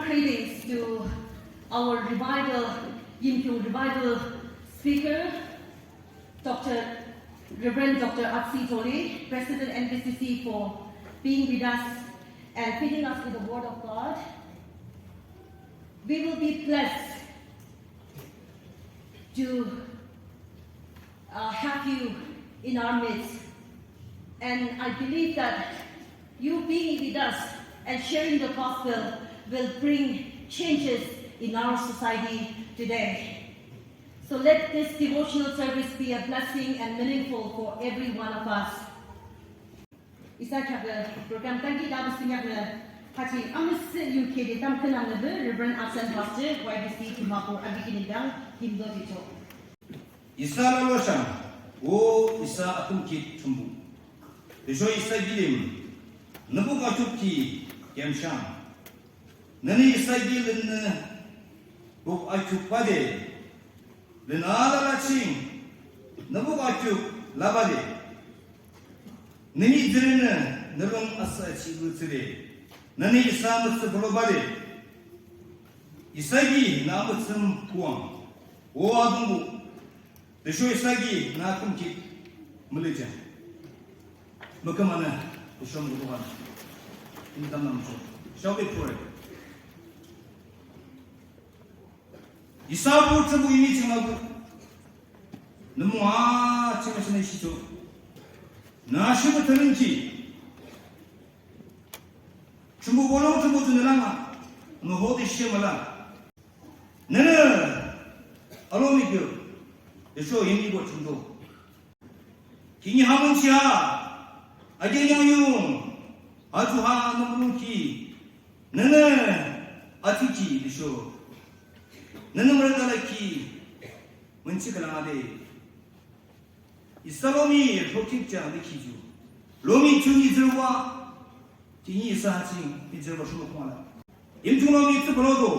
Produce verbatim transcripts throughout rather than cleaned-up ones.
Greetings to our revival, Yimkhiung revival speaker, Doctor Reverend Doctor Atsi Tole, President N B C C, for being with us and feeding us with the Word of God. We will be blessed to uh, have you in our midst. And I believe that you being with us and sharing the gospel will bring changes in our society today. So let this devotional service be a blessing and meaningful for every one of us. Isa kya program tangi da bisi nya kya haji amis U K de tam kenam ne Reverend Asen Pastor Y B C Dimapur abikini dang himdo dicho. Isa lalo shang, o Isa atum ki tumbu. Desho Isa gilim, nabu kachuk ki kemshang. Nani Isa gilim ne buk achuk pade, lena lala ching, nabu kachuk labade. Nani zirina, nalung asa chi bu tsire. Nani Isa mutsu bolo bade. Isa gi na mutsum kuang. O adungu. Desho Isa gi na kum ki meleja. Makamana, desho mukubana. Intam namcho. Shall we pray? Isa bu tsabu imi chima bu. Namu a chima chima ishicho. Na shibu talinchi. Chumbu bolo chumbu tu nalanga. No hodi shemala. Nene, alo mi kyo. Desho yemi bo chumbu. Kini hamun chia. Age yang yung. Aju ha namun ki. Nene, ati ki desho. Nene mara dala ki. Menchi kala ade. Isa lomi rokik cha de ki ju. Lomi chuni zerwa. Kini Isa ching, ni zerwa shuma kumala. Im chung lomi tsu bolo do.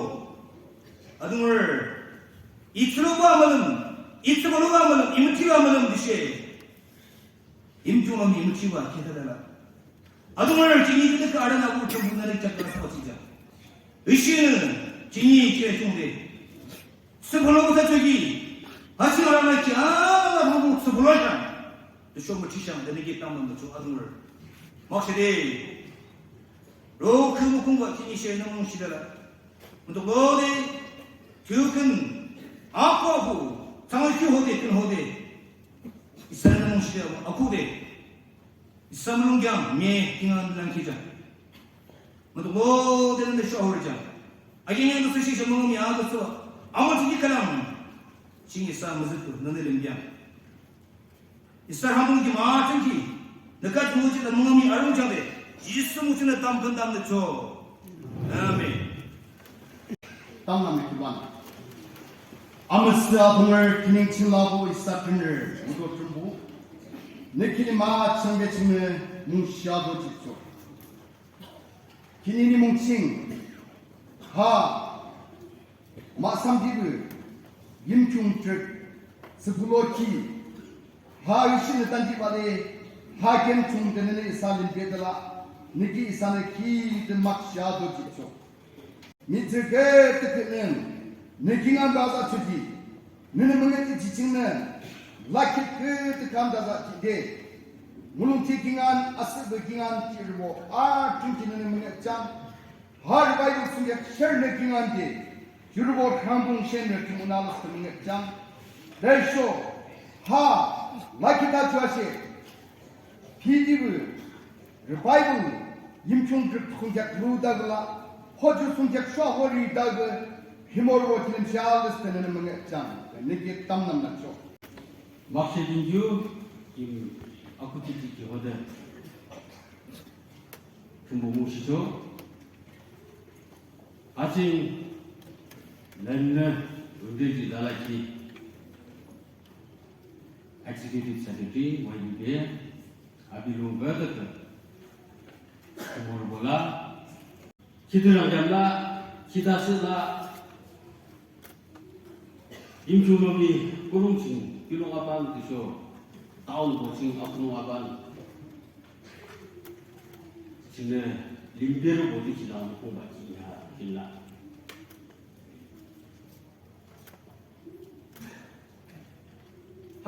Adumur. Itsu lo ba malum. Itsu bolo ba malum. Imti ba malum dishe. Imchung am imchiwa kita dala. Adu mara chini kita ka ada na uchu buna ni chakra sa chija. Ishi chini che chung de. Sebolo ta chugi. Hachi ara na ki ala na bu sebolo ta. De shom chi sham de ni ki tam na chu adu mara. Mak se de. Ro khu mu kung wa chini she na mu shi dala. Mu to go de. Chu kun. Ako hu. Sang shi ho de kun ho de. Isa na mung shi aku de. Isa mung yang me kingan lang ki jang. Matu mo de na sho hor jang. Agi yang tu shi shi mung ya tu so. Amo ti kalam. Sing isa muzit tu nande lim yang. Isa hamung ki ma chang ki. Nakat mu ji da mung mi arung jang de. Jisu mu ji na tam kan dam de cho. Amen. Tamna me kiban. Amasa bungar kining ching labo isa pinner mudo tumbu. Ne kini ma changbe ching ne mung shado jitso. Kini ni mung ching. Ha. Ma samdi bu. Yim chung trek. Sebulo ki. Ha ishi ne tandi bale. Ha kem chung de ne isa lim bedala. Niki isa ne ki de mak shado jitso. Mitzirke tekenem, ne kingan daza chuji, nene mengeti chichingnem, lakit ke tekam daza chide. Mulung ti kingan, asik be kingan ti ribo, a tung ti nene mengechang, har bai sungek sherne kingan de, yurbo rambung shenne kimunalos ke mengechang. Desho, ha, lakita chuashe, P D W, revival, yimchung drip khunjak lu dagla, hoju sunjak shwa hori dag, himor wo jilim shal des tenen mangak jam, nigi tam nam nak cho. Makse dinju, kim akuti ti ki hode. Kumbo mu shicho. Achi, lenne, undi ji dalaki. Executive Secretary, Y U P A, Abilung Gata, Kumur Bola, Kidu Rajamla, Kidasila, Imchulomi, Kurung Sing, Pilung Apan, Tisho, Town Boching, Apnung Apan, Sine, Limbiru Bodi Kilang, Kumba Kinya, Kila.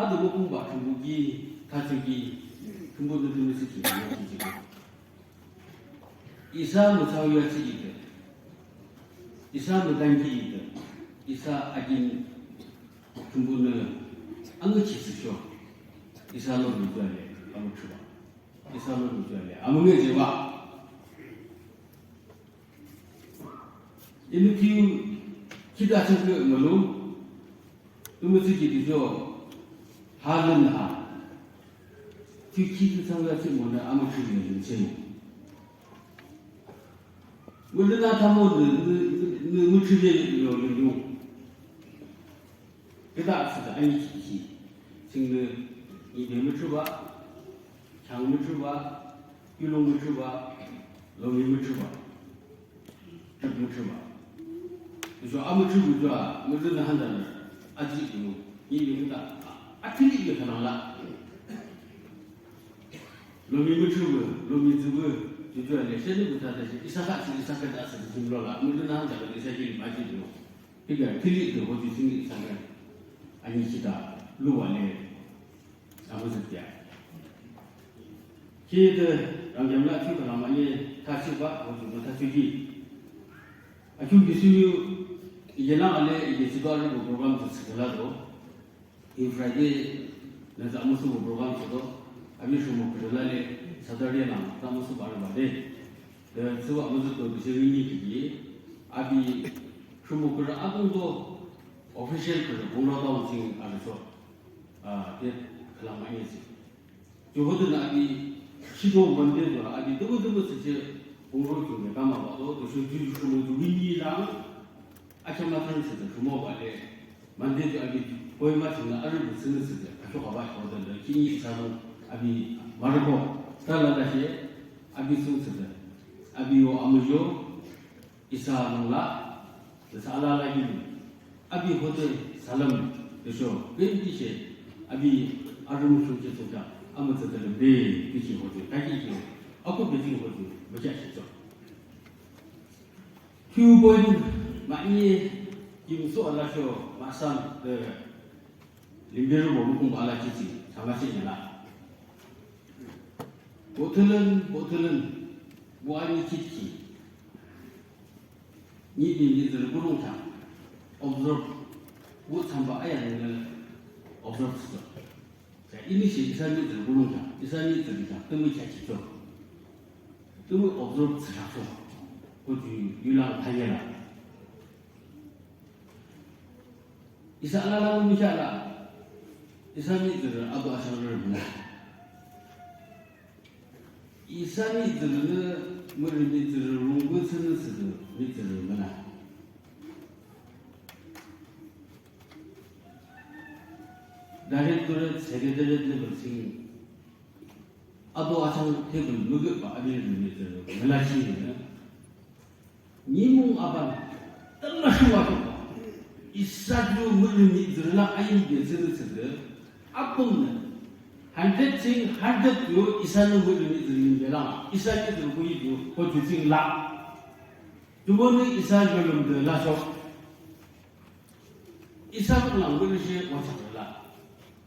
Ado mo kumba kumbu ki, tachu ki, kumbu no dumu si ki, mo ki ki. Isa mo chao ya chi ki te. Isa mo dan ki te. Isa agin kumbu no, anu chi si sho. Isa lo mo jua le, anu chuba. Isa lo mo jua le, amu nge je wa. Inu kiu kita chukle malu, tumu tsi kiti jo, ha lun ha. Kiu kiu tsang la tsi mo na amu tsi ni ni tsi mo. Mu lun na ta mo ni, ni, ni, mu tsi ni yo ni yo. Kita tsi ta ani tsi tsi. Tsing ni, ni ni mu tsi ba, chang mu tsi ba, yu long mu tsi ba, lo mi mu tsi ba. Tuk mu chuba. Zo amu chubu zua, mu zun na handa na, aji inu, ni ni muta, a tili yu kana la. Lo mi mu chubu, lo mi zubu, zubu le, se ni muta da se, isa ka si, isa ka da se, zun lo la, mu zun na handa na, isa ki ma ji inu. Tiga, tili inu, ho ji sing isa ka, ani sita, lu wa le. Amu zikya. Ki de rangyam la chu kana ma ye ta chu ba, ho chu ma ta chu ki. A chu ki su yu, ye la ale, ye chu ba ru program chu chu la do. In Friday, na za mu su program chu do. Abi shu mo ku la le, Saturday na, za mu su ba ru ba de. De, chu ba mu zu do bi se ni ki ki. Abi shu mo ku ra a do, official ku ra, mo ra da u sing a ru so. A, de, kala ma ye si. Jehodu na abi shido mande do abi dubu dubu se je ungro ju me kama ba do, do shu ju ju mo ju ni la. Acha ma than se de mo ba de. Mande do abi koi ma se na ari bu se ne se de. Acho ka ba ko de le ki ni sa do abi marko. Ta la da she abi su se de. Abi o amu jo. Isa nung la, isa ala la yin, abi hote salam, desho, ben tishe, abi arum shuke soka, ama tsatalem be, tishi hote, kaki ki, ako bejing hote, bacha shi so. Two point, ma ni, kim so ala sho, ma sam, de, limberu bo mukum ala chichi, sama shi nyala. Botulan, botulan, wani chitki. Ni ni ni zuru burung ta. Observe. Wo chamba aya ni observe sto. Sa ini si isa ni zuru burung ta. Isa ni zuru ta. Tumi cha chi to. Tumi observe sa to. Ko ju yula thayela. Isa ala la mi cha la. Isa ni zuru abu asang ru na. Isa mi zuru ne, muri mi zuru rungbu tsene tsene mi zuru mena. Directorate, secretariat level sing. Abo asang table mugu ba abin mi zuru mena shi ne. Nimung aban, tama shuwa to. Isa ju mulu ni zirla ayin de zirla zirla. Apun ne. Hundred sing, hundred ju isa nu mulu ni zirla bela. Isa ni zirla bui ju, ko ju sing la. Jubo ni isa ju lum de la so. Isa nu lang mulu shi wa cha la.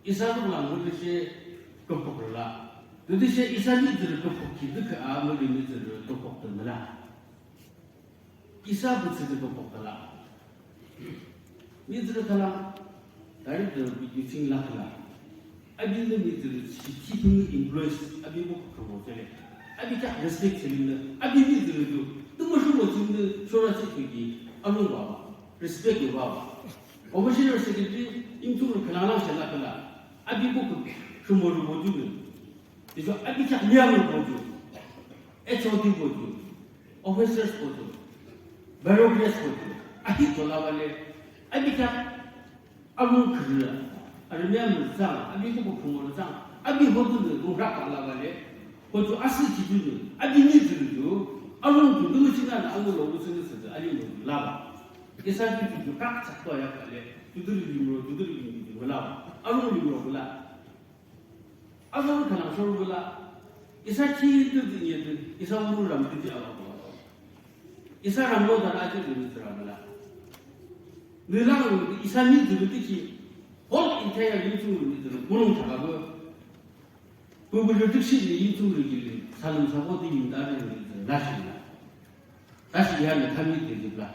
Isa nu lang mulu shi ko ko la. Jadi shi isa ni zirla ko ko ki de ka a mulu ni zirla ko ko de la. Isa bu tsü de bok tala. Mi tsü de tala. Dari de bi tsing la tala. Abi ne mi tsü de chi chi tu influence abi bu ko ko tele. Abi ka respect se ni. Abi mi tsü de tu. Tu mo shu mo tsing de shora se ki ki. Anu ba. Respect ba. Commissioner secretary in tu kala la se la tala. Abi bu ko shu mo ru mo ju. Ijo abi ka mi anu mo ju. H O D mo ju. Officers ko tu, bureaucrats ko tu, ahi tola wale, abi ka, abu kira, army mu sang, abi ko ko mo sang, abi ho tu ne ru ra ka la wale, ko tu asi chi tu ne, abi ni tu tu, abu tu tu chi na na abu lo tu ne se, ali mo la ba. Isa tu tu ka sa to ya ka le, tu tu ni mo, tu tu ni mo la ba. Abu ni mo la. Azor kana shor bula. Isa chi tu ni tu, isa ulu ram tu ji ala ko. Isa ram lo da la ji tu ni ram la. Ni la ru isa ni tu tu ki. Hol Ithaya YouTube ni tu kurung thaka bo. Ko ko tu si ni YouTube ni ki salam sa ko ti ni da ni na shi na. Ta shi ya ni kami te ji bla.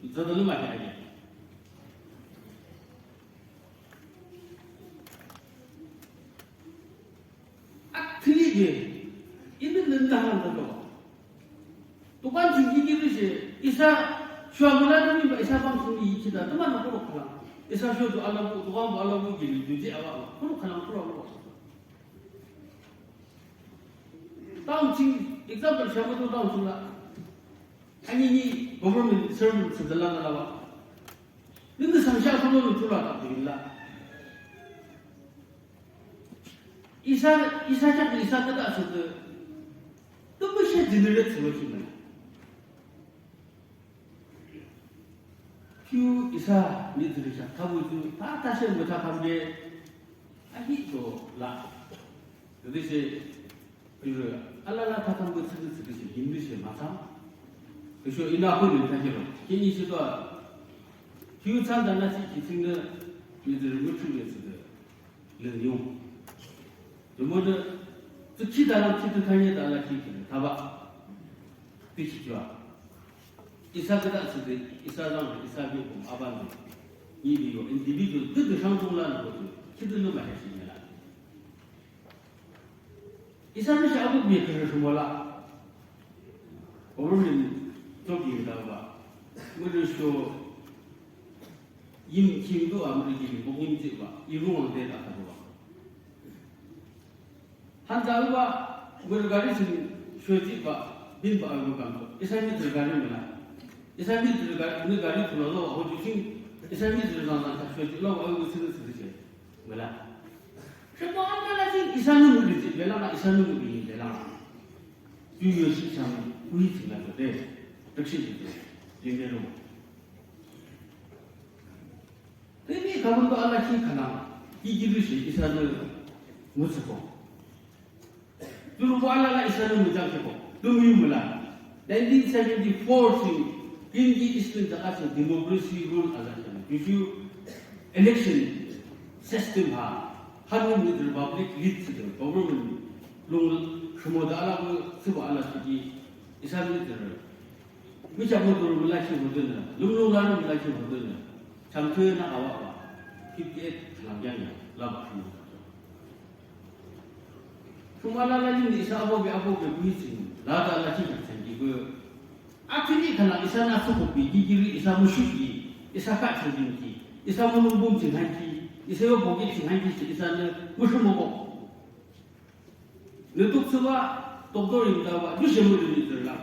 Ita da lu ma ya ya. Athili ge, ini nenda han to. Tukan sing kiki ni se, isa shua mula ni ba isa bang sing ni chida, teman ko lo kala. Isa shua tu ala ko, tukan bu ala ko gili, tu je awa, ko lo kala, ko lo. Town sing, example, shua tu town sing la. Ani ni government servant sedala kala wa. Nenda sang shua tu lo tu la ta la. Isa, isa chak isa kada asutu. Tumu she generate suwa shi mana. Kyu isa ni zuri chak tabu tu ta ta she muta kamde. Ahi to la. Jadi she, ala la ta kambu tsiri tsiri she, hindi she mata. Isho ina ko ni ta jiro. Kini shi to. Kyu chan da na shi ki tsing de, ni zuri mutu ni tsiri. Leng yung. Yomo de, tsu chi da lang chi tu tanya da la chi tu, taba. Ti chi jua. Isa kada su de, isa lang, isa bi kum aban de. Ni bi yo, individual, tu tu shang tung la na ko tu, chi tu lu ma he shi la. Isa ni sha bu bi ke su mo la. Over ni, to bi da ba. Mo de so, Yim chim tu a muri jim bok yim chim ba, i rung ang de da ta ba. Han ta ba, muri gari sin shwe chim ba, bin ba a kam. Isa mi tu gari mala. Isa mi tu gari, ni gari tu lo, ho ju sing. Isa mi tu na na ta shwe chim lo, ho ju sing sing. Mala. Shwe ko an la sing, isa ni muri chim, mala na isa ni muri chim, mala. Yu yu shi chang, ui chim la de. Taxi de. Yin de lo. Teni kabun to ala ki kana, ki ki du shi isa ne mutsuko. Turu ko ala la isa ne mutsuko. Tumi mula. Nineteen seventy-four si, Kingi Eastern jaka si democracy rule ala kana. If you election system ha, hanu ni republic lead si government lung shumo da ala ko sibo ala si ki isa ni Mi cha mo duru mi la chi mo dun na, lum lum la mi la chi mo dun na, cham chue na awa awa, fifty eight lang yang ya, la ba chi mo. Kuma la la ni isa abo be abo be bui chi, la da la chi ka chen ki go. A chi ni kana isa na su ko bi gi gi ri isa mu shu ki, isa ka chi din ki, isa mu lum bum chi han ki, isa yo bo gi chi han ki chi isa ne mu shu mo ko. Nutuk suwa, doctor yin da wa, yu shen mu rin ni zir la.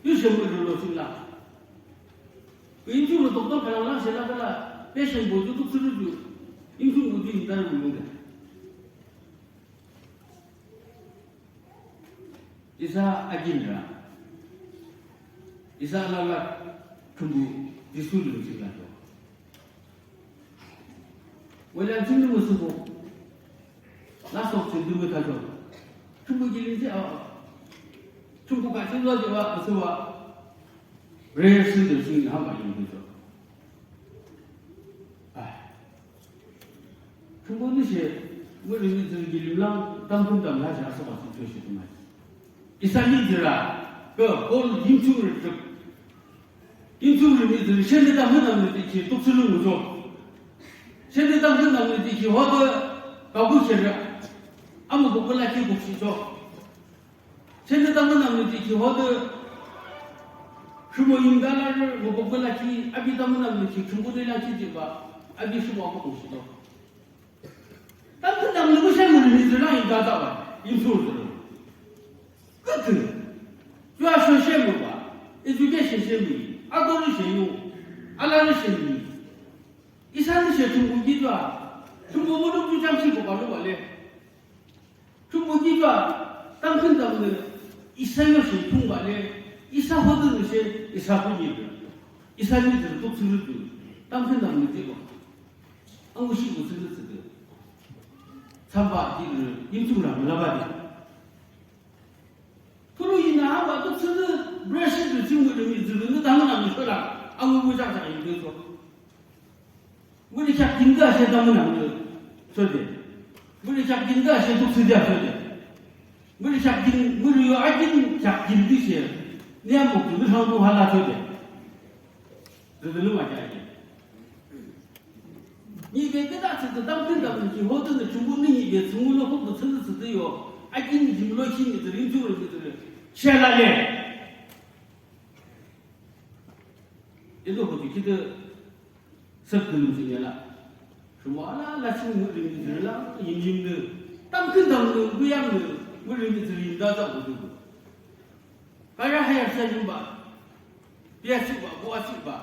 Yu shen mu rin lo sin la. Yin chung lo doctor ka la la shen la ka la, patient bo ju tuk suru ju. Yin chung mu ju yin da ru yin da. Isa agin ra. Isa la la, tumbu, disu lu sin la do. Wala jin lu su bo. La sok sin du ta jo. Tumbu ji li ji a. Tumbu ka sin lo ji wa su wa. Re sin de sin ha ma yin du jo. Ai. Tumbu ni she, wo ri ni zin ji li lang, tam tum tam la sha so ba su ju shi tu ma. Isa ni ji ra. Ko, ko yin chu ri. Inchung ri mi zuri, shen de dam hün nam ni ti ki tuk sulu mu jo. Shen de dam hün nam ni ti ki ho de ka bu shen ra. Amu bu kula ki bu shi jo. Shen de dam hün nam ni ti ki ho de shu mo yin da la ri, mo bu kula ki, abi dam hün nam ni ki, chum bu de la ki ji ba, abi shu mo bu shi jo. Tam tu dam lu shen mu ni zhe na yin da da ba, yin su zhe. Good. Ju a shen shen mu ba, education shen mu, a do ri shen yu, a la ri shen mu. Isa ni shen chung bu ji ju a, chung bu mu du ju jang shi bu ba lu ba le. Chung bu ji ju a, tam kun dam le, isa yo shen chung ba le, isa ho du ni shen, isa bu ji. Isa ni zhe tu zhe zhe. Tam kun dam le ji ba. Ang shi bu zhe zhe zhe. Chamba di, yin chung la la ba di. Tulu yin na ba tu zhe zhe, brush du chung bu mi zhe zhe, na dang na mi shola. Ang bu ja ja yin de so. Bu ni kya kin ga Seta muna muna sode. Muri shakjin ga she duk sida sode. Muri shakjin, muri yo ajin shakjin di she. Niya muktu ni hau hala sode. Zulu ma ja ji. Ni be ke da tsu tam kin da ki ho tu ni chu ni ni be tsu lo ko tsu tsu yo. Ajin jim lo shi ni rin chu rin chu. Shelale. Indo ko ki de sab dum si la. Shuma la la shu mu ri mi zhe la, yin yin de. Tam kin dang de, bu yang de, mu ri mi zhe yin da za bu du. Ka ya ha ya sha yin ba. Bia shi ba, bu a shi ba.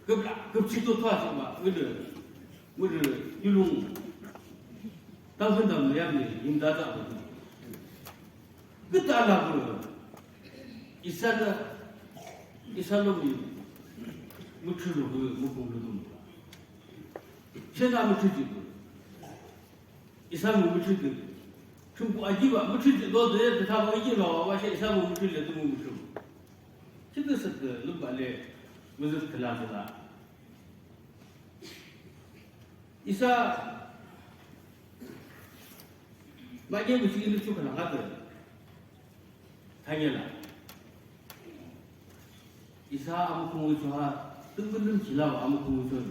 Ge bla, ge chi do twa shi ba, ge de. Mu ri yu lung. Tam kin dang de yang de, yin da za bu du. Ge da la bu. Isa na, isa lo mi, mu chu lo bu, mu kung lo du mu. She na mu chu ji bu. Isa mu mu chu ji. Chung ku a ji ba, mu chu ji lo de, de ta ba yi lo, wa she isa mu mu chu le du mu mu chu. Chi de se de, lu ba le, mu zu de la de la. Isa, ma ye mu chi ni chu ka na ga de. Thanyala. Isa amukhungu chwa, tungulum chila amukhungu chwa.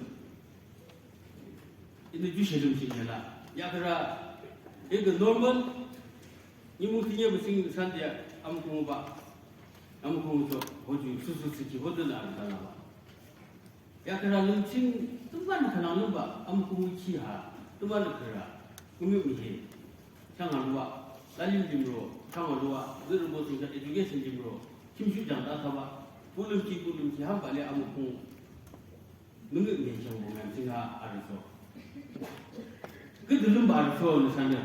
Ini ju shedum chila. Yakara, ega normal, nimu tinya busing sandia amukhungu ba. Amukhungu chwa, hoju susu siki hodu na arda na ba. Yakara lungching, tumban kana lumba, amukhungu chi ha, tumban kara, kumi mihe. Changa luwa, lalim dimro, changa luwa, zuru bo singka education dimro, kimshu jang da thaba, pulum chi, pulum chi, hamba le amukhungu. Nungu mi chang bo ngam singa ariso. Gudulum ba ariso ni sana.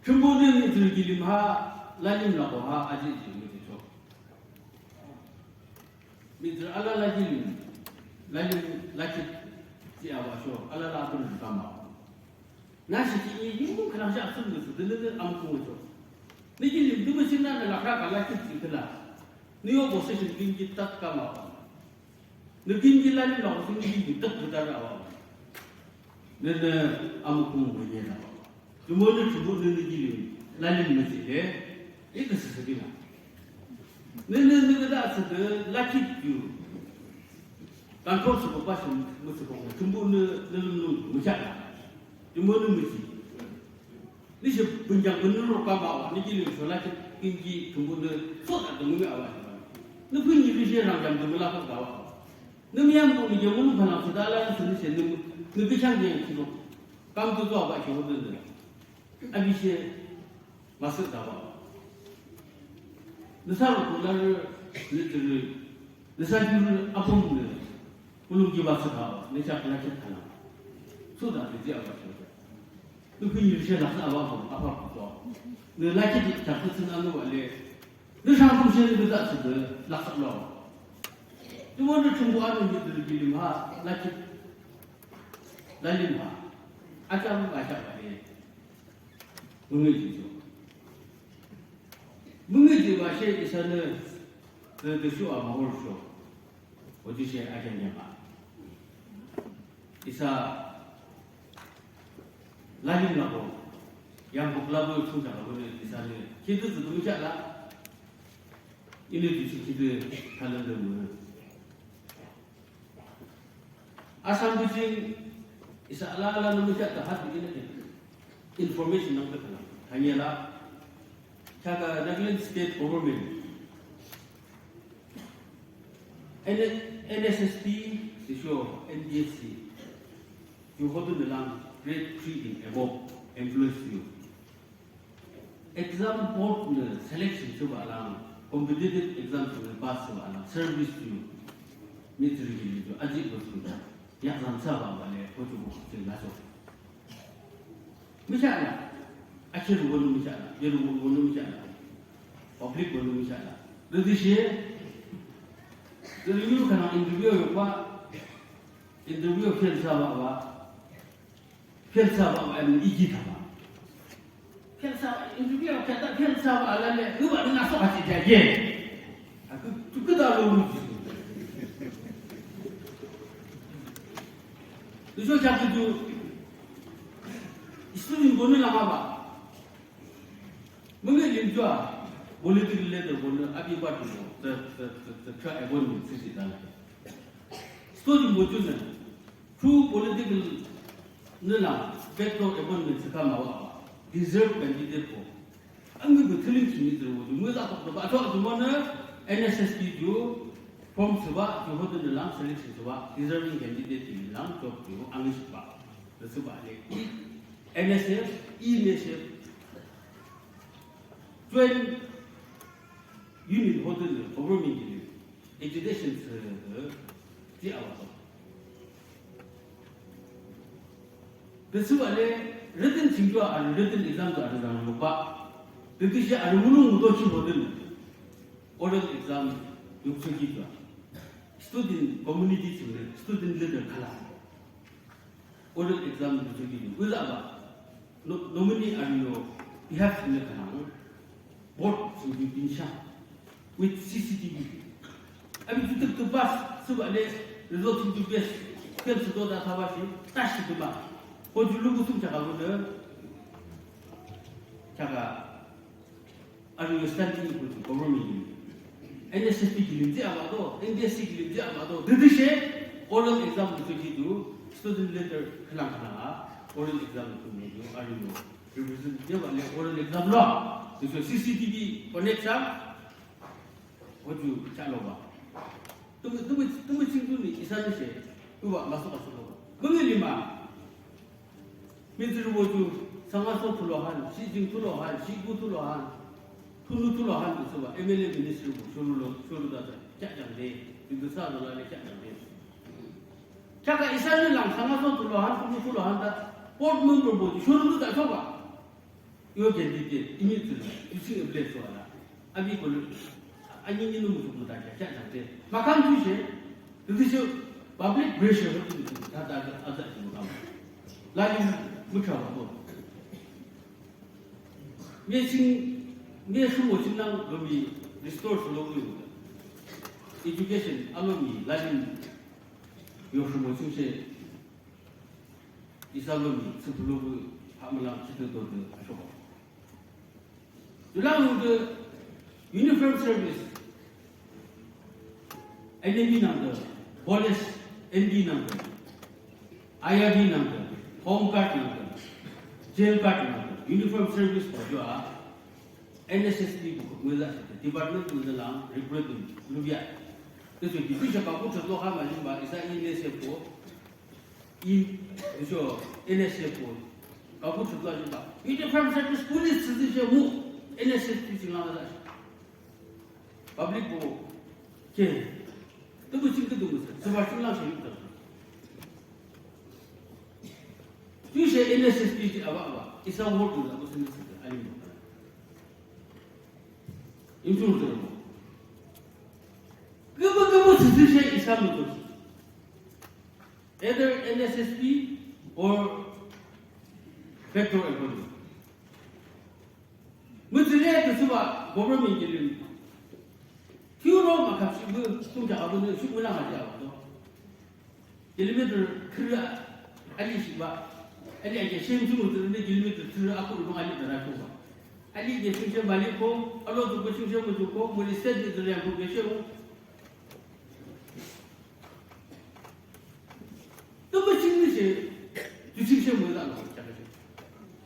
Chumbo ne mi tiri gilim ha, lalim la bo ha, aji ji mi ti so. Mitzvah ala lajin, lajin lachit ti awa sho, ala la atun kama. Na shi ki yi yu kala sha atun su de de am ku sho. Ni ki ni du sin na la ka ka lachit ti kala. Ni yo position kin ki tat kama. Ni kin ki lajin la sin ki tat ku ta ra wa. Nene amukhungu wenye na. Jumbo ne chubu ne ne gili, lalim ne chile, ita sisabina. Nene ne da sebe lachit yu. Control su ko pasin mu su ko, jumbo ne ne lum lum mu cha. Jumbo ne mu chi. Ni se punjang ne ro ka ma wa, ni gili so lachit kinji jumbo ne so da de mu awa. Ne pun ni bi se ram jam de la ko da wa. Numi yang bu mi je wulu phana su da la su ni se numi, numi chang je ki lo. Kam tu zo ba ki ho de de. Abi se ma se da ba. Ni sa ru ku la ru, ni tu ru. Ni sa ju ru a pum ni. Wulu ki ba se da ba. Ni cha la ki ta na. Su da de je ba ki ho de. Nukun yushe laksa awa ko apa ko. Ne laki di tak tsin anu wale. Ne shang tu shen ne da tsin laksa lo. Tu mo ne chung wa ne de de lim ha laki. Lalim ha. Acha mu acha wale. Mungi ji jo. Mungi ji wa she isa ne de de shu a ma hol shu. Oji she aja nyama. Isa lalim labo, yang bukla bo chung jaga bo ne isa ne. Kitu tu tu cha la. Ini tu si kitu kalan de mu. Asam tu sing isa ala ala nu cha ta hat ini. Information nang ta kana. Hanya la. Chaga Nagaland State Government. N-, N S S P, sisho, N D S C. Yu hodu nilang grade three in above employees yu. Exam board ne selection chuba alang, competitive exam chuba pass chuba alang, service yu. Mitri yu, aji ko chuba. Yak zam sa ba ba le, ko chuba ko chuba so. Misha na, achi ru wonu misha na, ye ru wonu misha na, public wonu misha na. Dadi shi, dadi yu kana interview yo pa, interview fail sa ba ba, fail sa ba ba, em, iji ta ba. Fail sa ba, interview yo kata fail sa ba la le, yu ba na so ka ti ja ye. Aku, tu ka da lo lu ji. Tujo jati tu student bonu lama ba. Mungkin limjua political leader bonu abi ba tu the the the the try bonu sisi dan. Student bonu na true political nila background bonu sika ma ba deserve candidate ko. Ang gu thilling sini tu tu mu za ko ba to tu mo na N S S P ju form suba ju ho tu lang selection suba deserving candidate ti lang job ju ang suba. Suba le i N S F, i N S F join union ho tu government ni agitation se ti awa. Tesuba le written chingkyo aru written exam tu aru rang lukpa. Teti shi aru mulu mudo chi bodin. Oral exam yuksuki tu. Student community chingre, student leader khala. Oral exam yuksuki tu. Uza ba. No, nominee aru yo, you have to make a board to be binsha with C C T V. Abi tu tuk tu bas suba le result tu bes kem su do da thawa shi tashi tu ba. Ko ju lu kusum chaka lu de. Chaka aru yo standing ko tu government ni. N S S P ki lim je aba do, N D S C ki lim je aba do. Didi she oral exam tu ki tu student leader khalang khalang a oral exam tu ni yo aru yo represent je ba le oral exam lo. Tu so C C T V connect sa. Oju chalo ba. Tumi, tumi, tumi ching tumi isa ni se. Uwa maso kaso lo. Mami lima. Mitri woju sanga so tulo han, si jing tulo han, si gu tulo han. Tunu tulo han tu suwa. M L A minister bu shuru lo, shuru da da. Kya jang de. Bindu sa lo la le kya jang de. Kya ka isa ni lang sanga so tulo han, tunu tulo han da. Board member bu shuru da so ba. Yo candidate, imi tu, you see a place wala. Abi ko lu, ani ni nu musu muta kya, kya jante. Makam tu she, tu she public pressure tu tu, ta ta ta ta tu makam. La ni mucha wa ko. Me sing, me su mo sing nang lo mi restore su lo mi. Education, alo mi, la ni yo su mo sing she. Isa lo mi, su lo mi, hamla, chitu do do, ashoka. Tulang hong ke uniform service. N A B nang ke, police, N D nang ke, I R B nang ke, home guard nang ke, jail guard nang ke, uniform service ko jo a, N S S B ko mila department ko la recruitment lubia. Teso ki tu shaka ko chotlo ha ma jin ba isa N S F ko I, ijo, N S F ko, kabu chukla jiba. Uniform service police sisi je mu, N S F ti sila la. Public ko, ke, tu bu ching tu bu sa, suba ching la shi ta. Tu she N S F ti aba aba, isa wo tu la bu sin sisi, ali mo. Insurance mo. Kabu kabu sisi je isa mo tu. Either N S S P or petrol economy. Mujire tu suba government ke liye. Kyu ro ma khap shi bu tum ja abu ne shi bu na ma ja abu. Kilometer kira ali shi ba. Ali ake shem shi mu tu ne kilometer kira aku ro ali da ra ku ba. Ali ke shem shem bali ko, alo tu ko shem shem mu tu ko, mu ri state ni tu ya ko ke shem. Tumu ching ni she, tu ching she mo la lo, chaka she.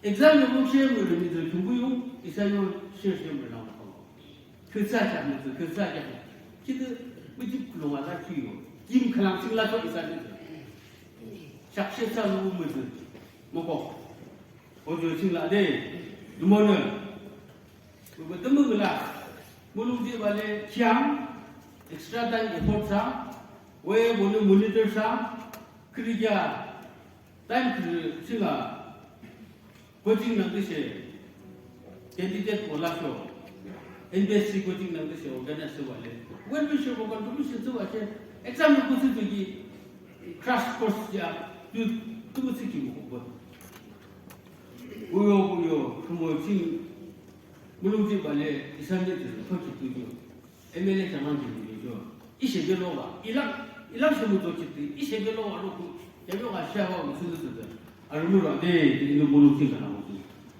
Exam yo mo she mo le mi de tumbu yo, isa yo she she mo la lo. Kutsa cha mo, kutsa cha. Kitu, mo ji lo wa la ki yo. Kim khalang ching la to isa ni. Shak she sa lo mo de. Mo ko. Ojo ching la de. Dumone. Ko temu la. Mulung ji bale kiang extra time effort sa. We bole monitor sa. Kriya time kri ching la. Coaching nang de she. Candidate ko la so. N B S C coaching nang de she organize se wale. When we should contribution to wa she. Exam ko se to ki crash course ya. Tu tu se ki mo ko. Uyo, uyo, kumo ching, mulung ching bale, isan de tu, to ki tu jo. M L A chaman ki tu jo. Ishe de lo ba, ilang, ilang se mu to ki tu, ishe de lo ba lo ku. Kebyo ka shia ho musu de de. Aru mu ra de de no mo lu ti ka na ho.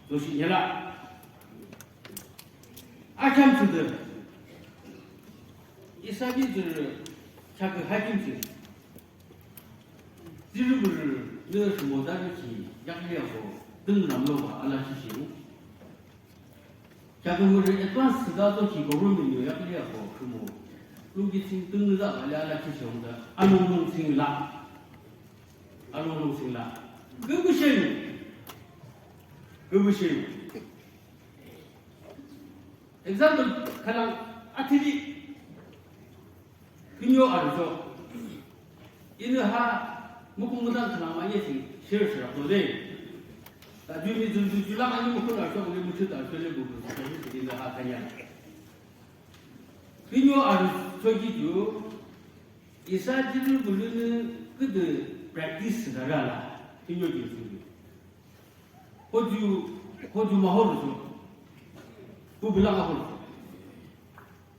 So shi ya la. A kam su de. Isa bi de cha ka ha kim se. Jiru buru ne su mo da ni ki ya ki ya ho. Dun nam lo ba ala shi shi. Kya tu mo advance da to ki government yo ya ki ya ho. Su mo. Lu ki sing dun da ba la la ki shong da. Anu lu sing la. Anu lu sing la. Gu bu shen. Gu bu shen. Example, khalang athiri. Kinyo arjo. Inu ha mukum mudan khalang ma yesi share share to de. Ta ju mi ju ju ju la ma ni mukum arjo ko mu chu ta arjo le bu bu. Inu ha kanya. Kinyo arjo ki ju. Isa jiru bulu ni kudu practice dara la. Kinyo ju ju. Hoju, hoju mahor tu. Bu bilang mahor.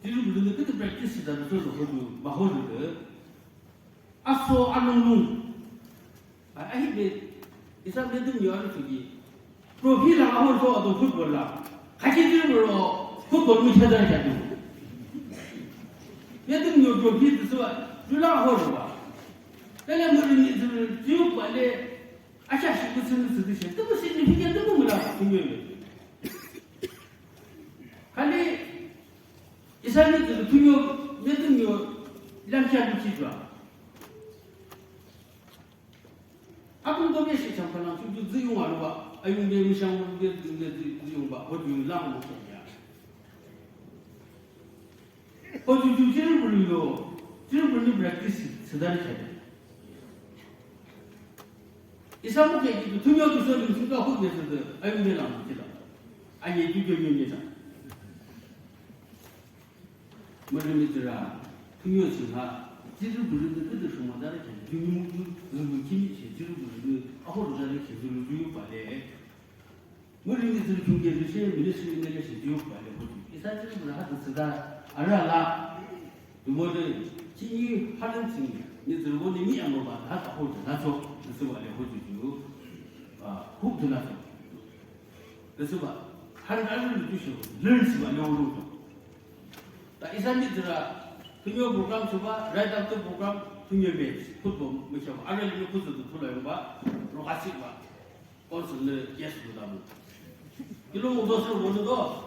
Jiru bulu ni kita practice sida tu hoju mahor tu. Aso anung nung. Ahi be, isa be tu nyo anu tuki. Trophy la mahor so atu football la. Kaji jiru bulu football mi chadar jadu. Be tu nyo trophy tu so, jula mahor ba. Tele mo ni jiru jiu ba le. Acha shi ku sunu su du shi. Tu ku significant tu ku mula ku nyo le. Kali isa ni tu tu nyo, ne tu nyo, lam cha du chi dwa. Apun ko be shi cham pa lang chu du zi yung a lu ba. Ayung be mi shang be du ne zi yung ba. Ho du lang mo cha ya. Ko ju ju jiru bulu yo, jiru bulu ni practice sedar khe. Isa mu ke ki tu nyo tu so ni tu ka hu de de, ayu de la mu ti la. Aye ju ju ni ni sa. Mo ni mi jira, tu nyo si ha, jiru bulu ni ke de shuma dar khe, ju ni mu ju, ju ni ki ni che, jiru bulu ni, a ho dar khe, ju ni ju pa le. Muri ni zuru chungke ni she, ministry ni le she, jiu pa le ko. Isa jiu na ha tu sida, ara la. Dumo de, chi ni ha len chi ni, ni zuru bo ni mi amo ba, ha ta ho na so, ni su ba le ho ju ju. Ah, hu tu na so. Ni su ba, ha na lu ju shu, learn su ba le ho lu. Ta isa ni zura, tu nyo program su ba, right after program, tu nyo match, football, mi sha ba, ara ni ku su tu tu la yo ba, ro ka si ba. Council le yes bu da mu. Kilo mo dos lo mo do.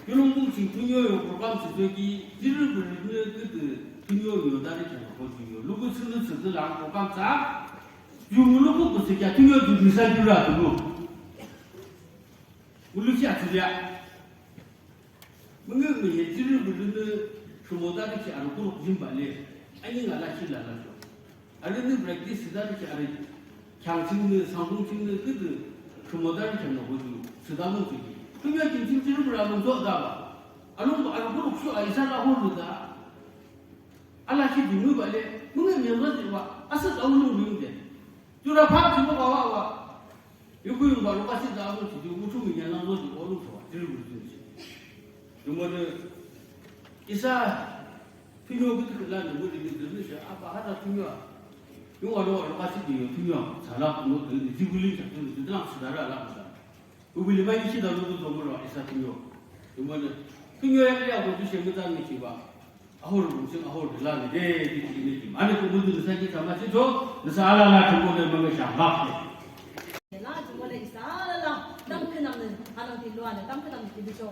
Kilo mo chi tu nyo yo program chi jo ki, jiru bu ne ke ke tu nyo yo da le cha ko ji yo. Lu bu chi lu chi de la program cha. Yu mu lu bu ku chi kya tu nyo ju ni sa ju ra tu lu. Mu lu chi a chi ya. Mungkin mungkin jiru bulu ni sumodari ki aru kuruk jimba le. Ani ngala shi la la so. Aru ni practice sidari ki aru kyang ching ni, sang kung ching ni, kudu sumodari kyang na hoju. Sudamu ching. Kumya ching ching jiru bulu alu do da ba. Alu aru kuruk shu a isa la ho lu da. Ala shi jimu ba le. Mungkin mungkin ba asa alu lu lu de. Jura pha jimu ba wa wa. Yuku yung ba luka si da lu si ju mu chu mi nya lang lo ju o lu so, jiru bu ju si. Yung mo de, isa, pinyo bu tu la ni mo de ni de ni sha, a ba ha da pinyo. Yung wa lo luka si de yo pinyo, sa la mo de ni ji bu li sa de ni de lang si da ra la da. U bu li ma ni si da lu du do mo lo isa pinyo. Yung mo de, pinyo ya ya bu ju se mu ta ni si ba. Ahor bungsi ahor dila ni de di di ni di. Ani ko mudu nisa ki sama si jo, nisa ala la chumo de mame sha mak de. La chumo le isa ala la, tam khnam ne, anam ti lo ane, tam khnam ti bi jo.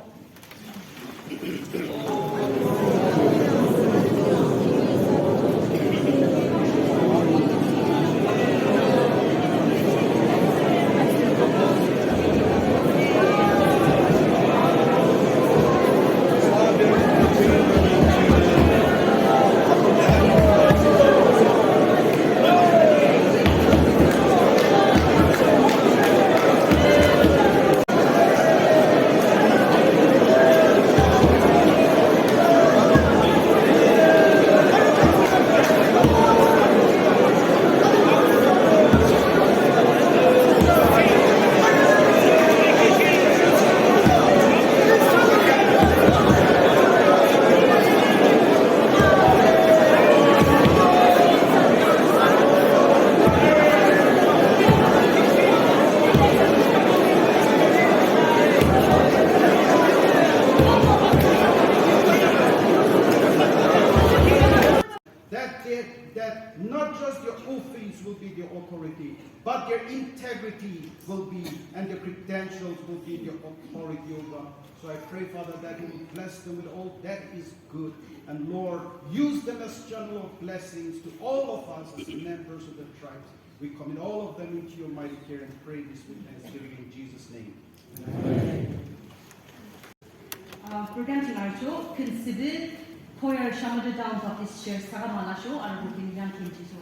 that not just their office will be the authority, but their integrity will be, and their credentials will be the authority, oh God. So I pray, Father, that you will bless them with all that is good. And Lord, use them as channel of blessings to all of us as members of the tribes. We commit all of them into your mighty care and pray this with thanksgiving in Jesus' name. Amen. Uh, program ching arjo, consider choir Shamator Town Baptist Church, Sagamala show, and Rukin Yang Kim Jiso.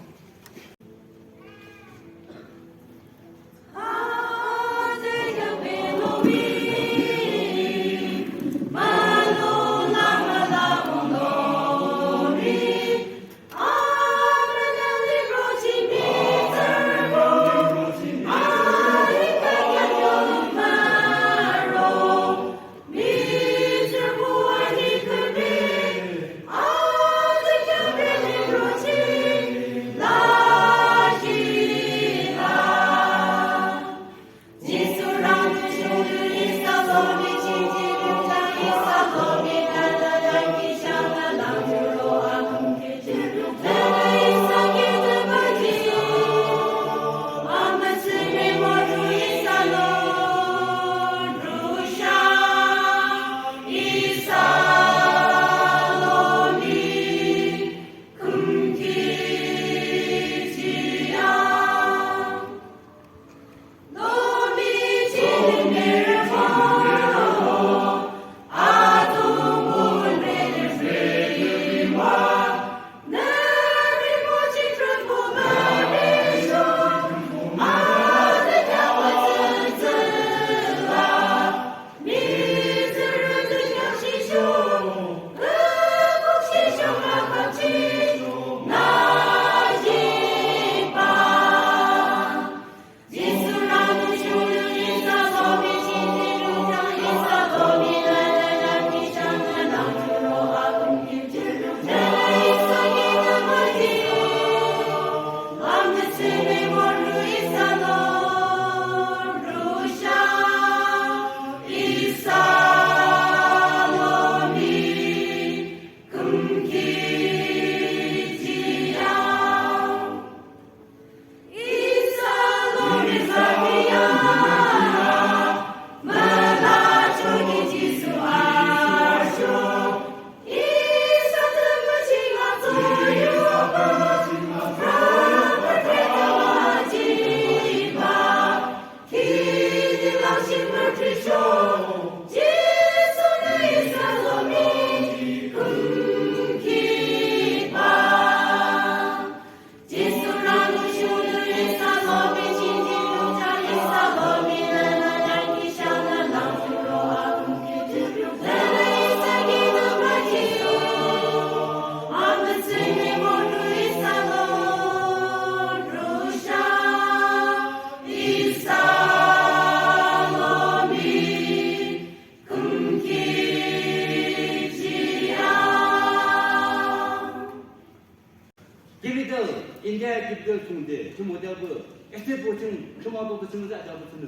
Capital, India capital chung de, chung mo de bu, este bu chung, chung ma bu chung za da bu chung de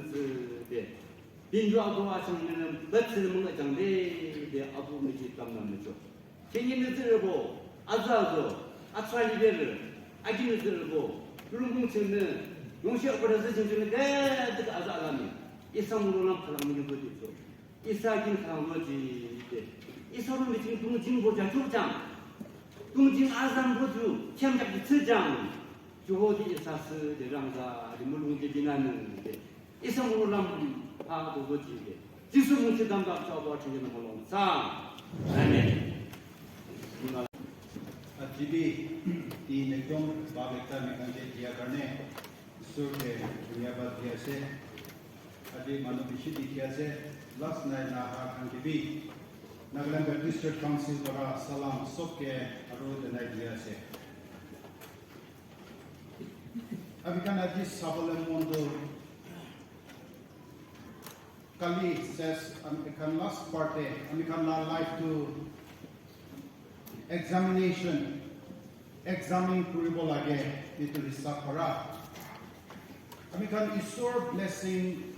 de. Bin ju abu a chung ne, bet se mo ga jang de de, abu mi ji tam na me cho. Chen yin de zhe bo, a za zo, a tra li de, a jin de zhe bo, lu mong chen ne, yong xie bu de zhe chen ne, de de a za la mi. Isang lu lam khalang mi bu de cho. Isa kin khang lo ji de. Isa lo mi jing tung jing bo ja chu jang. Tung jing a zan bo ju, kiam jak ji chi jang. Ju ho di isa si de rang za, di mu lung ji di na nu de. Isa mu lam a do do ji de. Jisu mu chi dam dam cha bo chi de mo long sa. Amen. Aji bi, di ne dom ba le ta mi kan je dia karne. Isor ke dhanyabad di ase. Aji manu bishi dikhi ase. Last night na aha khan ke bi Nagaland Baptist Church Council para salam sob ke aru janai di ase. Ami khan aji sabole mon tu kali ses ami khan last part te ami khan la life tu examination, examine kuribo lage, etu hisab para. Ami khan Isor blessing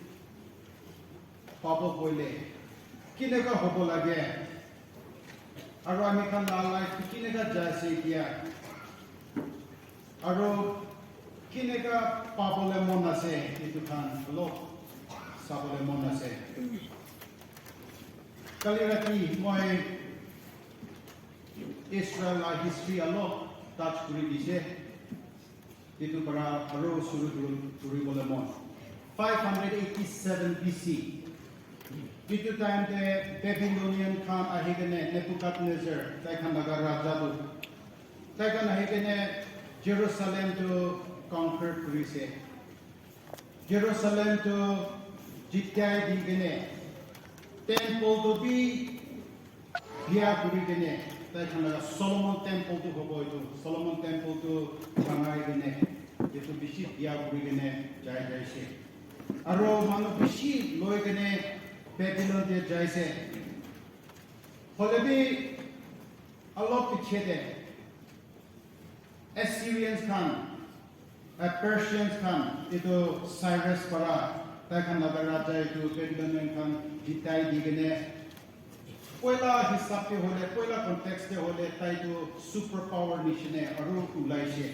pabo koile, kineka hobo lage? Aru ami khan la life tu kineka jai ase etia? Aro kineka pabole mon ase, etu khan olop sabole mon ase. Kali rati moi Israel la history olop touch kuri dise. Etu para aro shuru kuri, kuri bole mon. Five hundred eighty-seven B C. Etu time te Babylonian khan ahi kene Nebuchadnezzar, tai khan laga raja tu, tai khan ahi kene Jerusalem tu conquer kuri se. Jerusalem tu jitai di kene temple tu bi bia kuri kene, tai khan laga Solomon temple tu hobo etu. Solomon temple tu bangai kene, etu bishi bia kuri kene jai jai se. Aro manu bishi loi kene Babylon te jai se. Hole bi olop piche te Assyrians khan, uh, Persians khan, etu Cyrus para, tai khan laga raja etu Babylonian khan jitai di kene, poila hisab te hole, poila context te hole, tai tu super power nishina aru ulai se.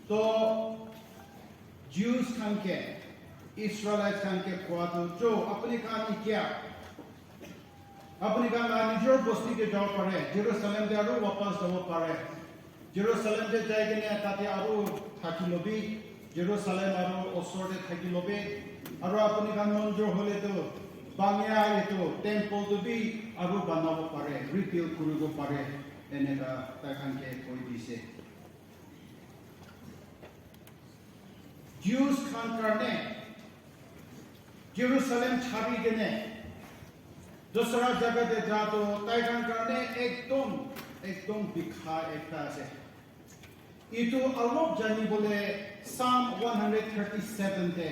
To Jews khan ke, Israelites khan ke kua tu, jo, apni khan etia apni khan laga nijor bosti te jabo pare, Jerusalem te aru wapas jabo pare. Jerusalem te jai kene tate aru thaki lobi, Jerusalem aru osor te thaki lobi, aru apni khan mon jor hole tu bangya etu temple tu bi aru banabo pare, rebuild kuribo pare, eneka tai khan ke koi dise. Jews khan karne Jerusalem chari kene dusra jaga te ja to tai khan karne ekdom, ekdom bikha ekta ase. Itu alop jani bole Psalm one hundred thirty-seven te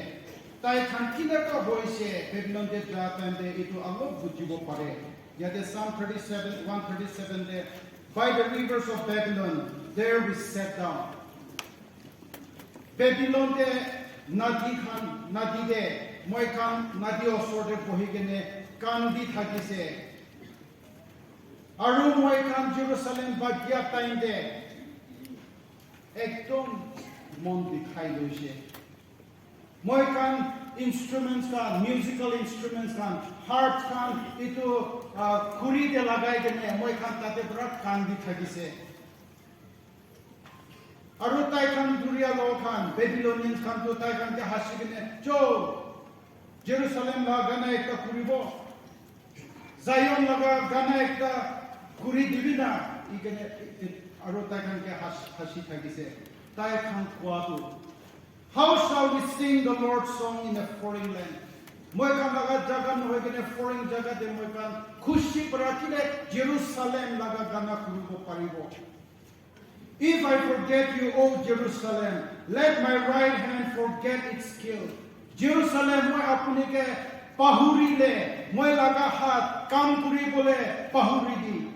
tai khan kinaka hoise Babylon te ja time te itu alop bujibo pare. Yate Psalm thirty-seven, one thirty-seven te, "By the rivers of Babylon, there we sat down." Babylon te nadi khan, nadi te moi khan nadi osor te bohi kene kandi thakise. Aru moi khan Jerusalem bhagya time te ekdom mon bikhai loise. Moi khan instruments khan, musical instruments khan, harp khan, itu, ah, khuri te lagai kene moi khan tate pura kandi thakise. Aru tai khan duria lo khan, Babylonians khan tu tai khan ke hasi kene, "Jo, Jerusalem la gana ekta kuribo, Zion laga gana ekta kuri dibi na," i kene, i, i, aru tai khan ke has-, hasi thakise. Tai khan kua tu, "How shall we sing the Lord's song in a foreign land?" Moi khan laga jaga nohoi kene foreign jaga te moi khan khushi para kile Jerusalem laga gana kuribo paribo. "If I forget you, O Jerusalem, let my right hand forget its skill." Jerusalem, moi apuni ke pahuri le, moi laga hat kam kuri bole pahuri di.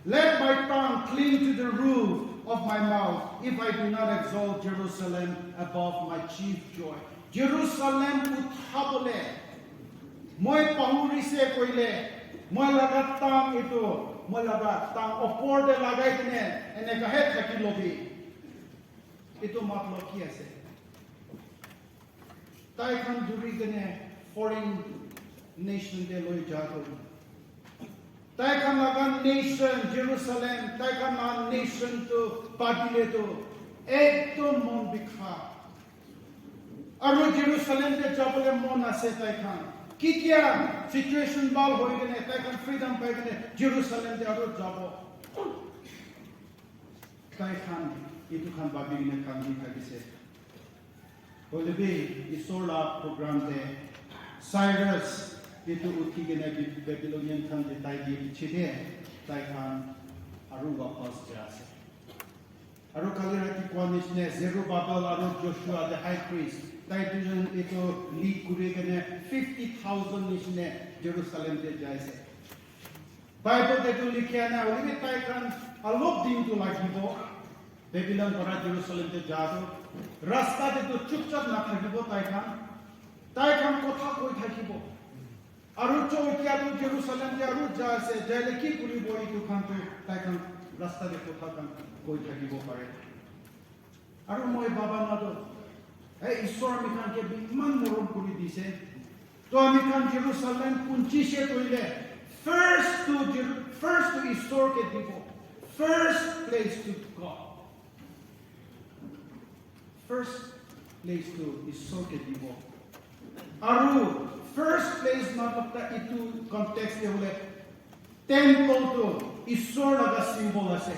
"Let my tongue cling to the roof of my mouth, if I do not exalt Jerusalem above my chief joy." Jerusalem utha bole moi pahuri se koile, moi laga tang itu, moi laga tang opor te lagai kene, eneka he thaki lobi. Itu matlab ki ase? Tai khan duri kene foreign nation te loi ja to. Tai khan laga nation, Jerusalem, tai khan laga nation tu pabile tu ekdom mon bikha. Aru Jerusalem te jabole mon ase tai khan. Kitia situation bal hoi kene, tai khan freedom pai kene Jerusalem te aru jabo. Tai khan itu khan bhabi kene kandi thakise. Hoile bi Isor la program te Cyrus itu uthi kene Bi-, Babylonian khan te tai ke piche te tai khan aru wapas ja ase. Aru kali rati koa nishina Zerubbabel aru Joshua the high priest, tai duijon itu lead kuri kene fifty thousand nishina Jerusalem te jai ase. Bible te tu likhia nai, hoile bi tai khan alop din tu lagibo. Babylon para Jerusalem te ja tu rasta te tu chupchap na thakibo tai khan. Tai khan kotha koi thakibo. Aru cho etia tu Jerusalem te aru ja ase, jaile ki kuribo itu khan tu tai khan rasta te kotha khan koi thakibo pare. Aru moi baba na to, eh, Isor ami khan ke bi iman morom kuri dise. To ami khan Jerusalem punchise koile, first to Jer- first to Isor ke dibo, first place to God. First place to Isor ke dibo. Aru first place matlab ta itu context te hole temple tu Isor laga symbol ase.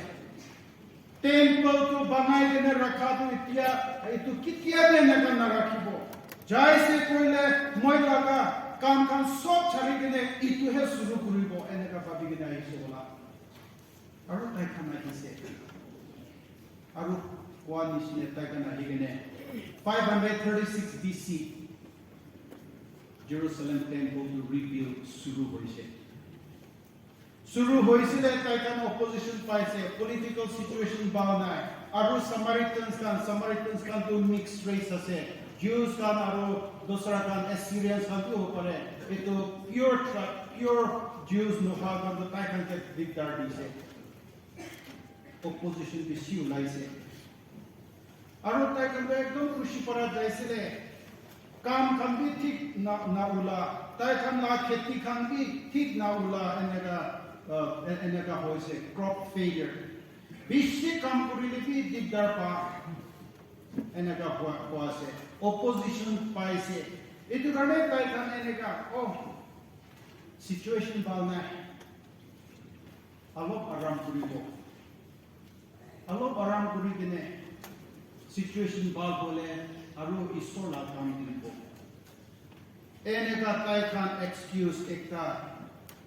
Temple tu banai kene rakha tu itya itu kitia be eneka narakhibo. Jaise koile moi laga kam khan sob chari kene itu he suru kuribo eneka bhabi kene ahise bola. Aru tai khan ahise. Aru koa nishina tai khan ahi kene five hundred thirty-six B C Jerusalem temple tu rebuild suru hoise. Suru hoisile tai khan opposition paise, political situation bhal nai. Aru Samaritans khan, Samaritans khan tu mixed race ase. Jews khan aru dusra khan, Assyrians khan tu ho pare. Etu pure tri- pure Jews noha khan tu tai khan ke dikdar dise. Opposition bisi ulaise. Aru tai khan tu ekdom khushi para jaisile. Kam khan bi thik na, na ula. Tai khan la kheti khan bi thik na ula. Eneka, uh, e- eneka hoise. Crop failure. Bishi kam kurile bi dikdar pa. Eneka hua, hua ase. Opposition paise. Etu karne tai khan eneka, oh, situation bhal nai. Alop aram kuribo. Alop aram kuri kene situation bhal hole aru Isor la kam kuribo. Eneka tai khan excuse ekta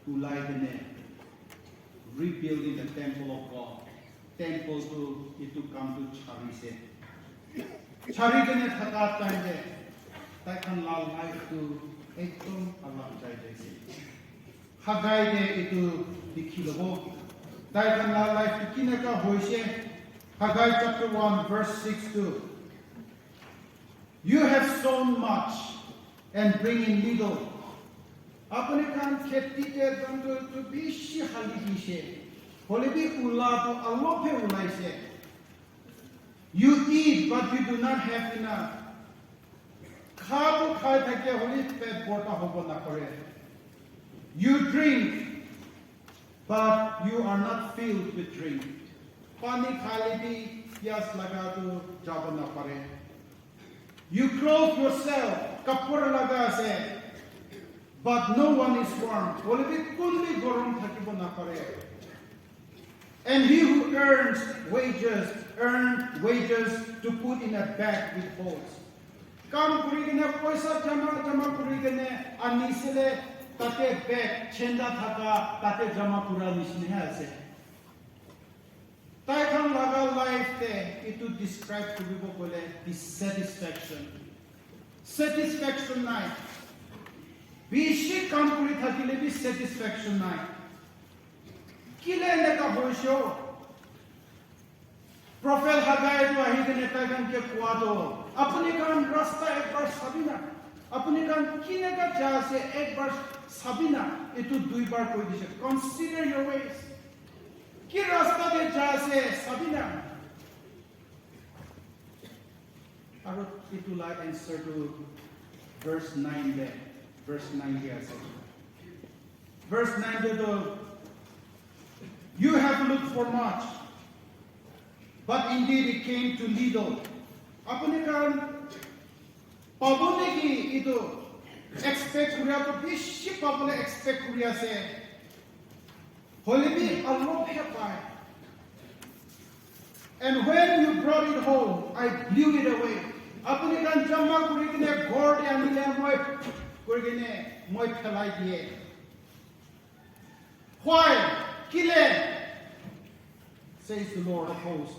ulai kene rebuilding the temple of God. Temple tu itu kam tu charise. Chari kene thaka time te tai khan la life tu ekdom alag jai jaise. Haggai te itu dikhi lobo. Tai khan la life tu kineka hoise. Haggai chapter one verse six to, "You have sown much and bring in little." Apuni khan kheti te dhan tu, tu bishi hali dise. Hole bi ula tu alop he ulaise. You eat, but you do not have enough. Kha tu khai thake holi pet borta hobo na pare. You drink, but you are not filled with drink. Pani khale bi pias laga tu jabo na pare. You clothe yourself, kapur laga ase, but no one is warm. Hole bi kun bi gorom thakibo na pare. And he who earns wages, earn wages to put in a bag with holes. Kam kuri kene, poisa jama, jama kuri kene, ani sele tate bag, chenda thaka, tate jama kura nishina ase. Tai khan laga life te itu describe kuribo kole dissatisfaction. Satisfaction nai. Bishi kam kuri thakile bi satisfaction nai. Kile eneka hoishe? Prophet Haggai tu ahi kene tai khan ke koa to, "Apuni khan rasta ekbar sabi na, apuni khan kineka ja ase ekbar sabi na," itu duibar koi dise, "Consider your ways." Ki rasta te ja ase sabi na? Aru itu la answer tu verse nine de, verse nine de ase. Verse nine de tu, "You have looked for much, but indeed it came to little." Apuni khan pabo neki itu expect kuri ase, bishi pabole expect kuri ase. Hole bi alop he pai. And when you brought it home, I blew it away. Apuni khan jama kuri kene ghor te anile moi kuri kene moi phelai diye. Why? Kile? Says the Lord of hosts.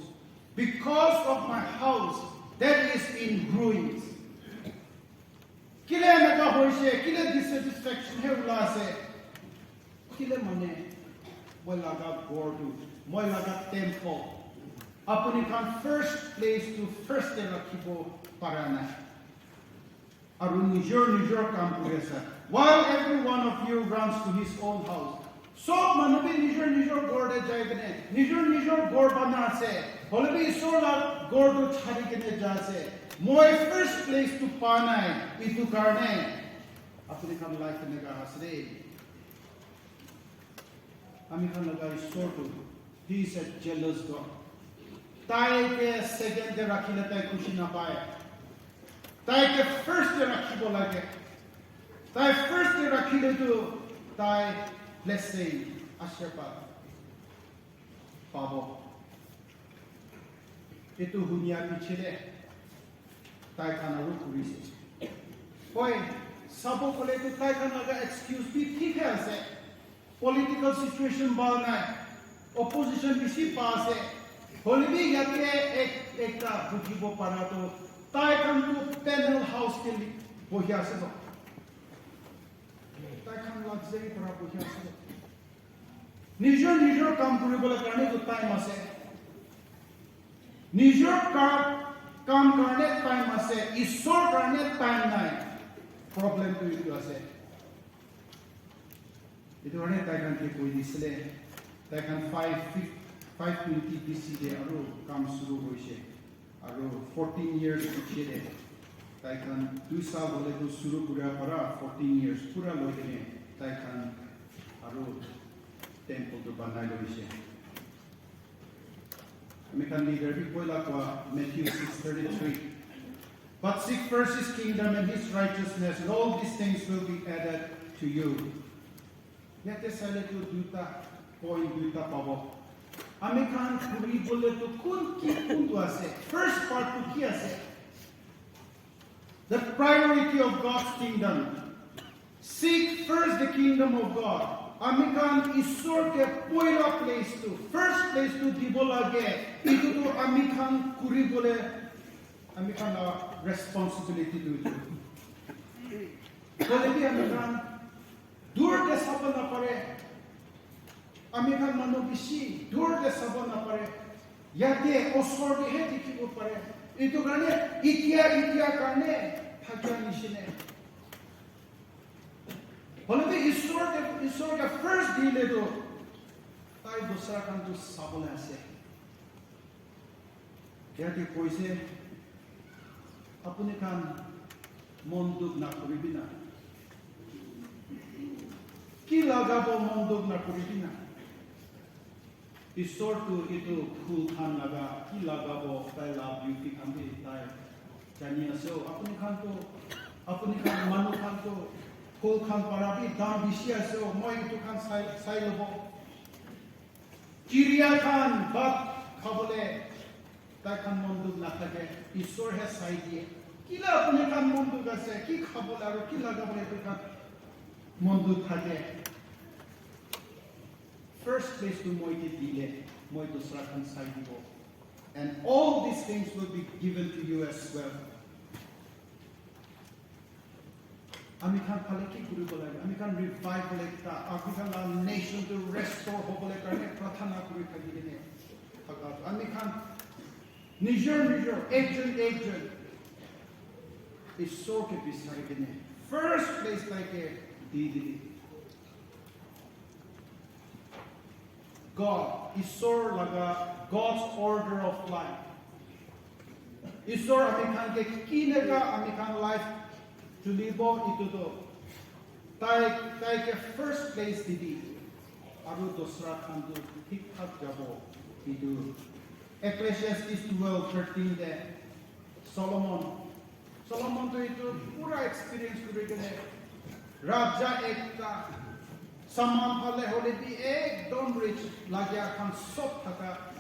Because of my house that is in ruins. Kile eneka hoise, kile dissatisfaction he ula ase. Kile mane, moi laga ghor tu, moi laga temple. Apuni khan first place tu first te rakhibo para nai. Aru nijor nijor kam kuri ase. While every one of you runs to his own house. Sob manu bi nijor nijor ghor te jai kene, nijor nijor ghor bana ase. Hole bi Isor la Ghor tu chari kene ja ase. Moi first place tu pa nai. Itu karne apuni khan life eneka ase de. Ami khan laga Isor tu, he is a jealous God. Tai ke second te rakhile tai khushi napai. Tai ke first te rakhibo lage. Tai first te rakhile tu tai blessing, ashirwad pabo. Etu hunia piche de tai khan aru kuri ase. Hoi, sabo kole tu tai khan laga excuse bi thik hai ase. Political situation bhal nai. Opposition bishi pa ase. Hoile bi yate ek, ekta bujibo para tu tai khan tu panel house te li-, bohi ase to. Tai khan luxury para bohi ase to. Nijor, nijor kam kuribole karne tu time ase. Nijor ka-, kam karne time ase. Isor karne time nai. Problem tu itu ase. Itu karne tai khan ke koi disile, tai khan five, five twenty B C de aru kam suru hoise. Aru fourteen years piche de, tai khan dui saal hole tu suru kura para fourteen years pura loi kene tai khan aru temple tu banai loise. Ami khan leader bi poila koa Matthew six thirty-three. But seek first his kingdom and his righteousness, and all these things will be added to you. Yate saile tu duita point duita pabo. Ami khan kuri bole tu kun ki kun tu ase. First part tu ki ase? The priority of God's kingdom. Seek first the kingdom of God. Ami khan Isor ke poila place tu, first place tu dibo lage. Itu tu ami khan kuri bole, ami khan la responsibility tu itu. Hoile bi ami khan dur te sabo na pare. Ami khan manu bishi dur te sabo na pare. Yate osor te he dikhibo pare. Itu karne itia, itia karne thakia nishina. Hoile bi Isor ke, Isor ke first dile tu tai dusra khan tu sabole ase. Yate koise, apuni khan mon dukh na kuribi na. Ki lagabo mon dukh na kuribi na. Isor tu itu phul khan laga, ki lagabo tai la beauty khan bi tai jani ase. Apuni khan tu, apuni khan manu khan tu phul khan para bi dam bishi ase. Moi itu khan sai, sai lobo. Chiriya khan bhat khabole tai khan mon dukh nathake, Isor he sai diye. Kila apuni khan mon dukh ase, ki khabole aru ki lagabole etu khan mon dukh thake. First place tu moi ke dile, moi dusra khan sai dibo. And all these things will be given to you as well. Ami khan phale ki kuribo lage? Ami khan revival ekta, ami khan la nation tu restore hobole karne prarthana kuri thaki kene thaka. Ami khan nijor nijor ekjon ekjon Isor ke bisari kene first place tai ke di dile. God, Isor laga, God's order of life. Isor ami khan ke kineka ami khan life chulibo itu tu tai, tai ke first place di di. Aru dusra khan tu thik thak jabo itu. Ecclesiastes twelve thirteen de Solomon, Solomon tu itu pura experience kuri kene raja ekta, saman phale hole bi ekdom rich, lagia khan sob thaka,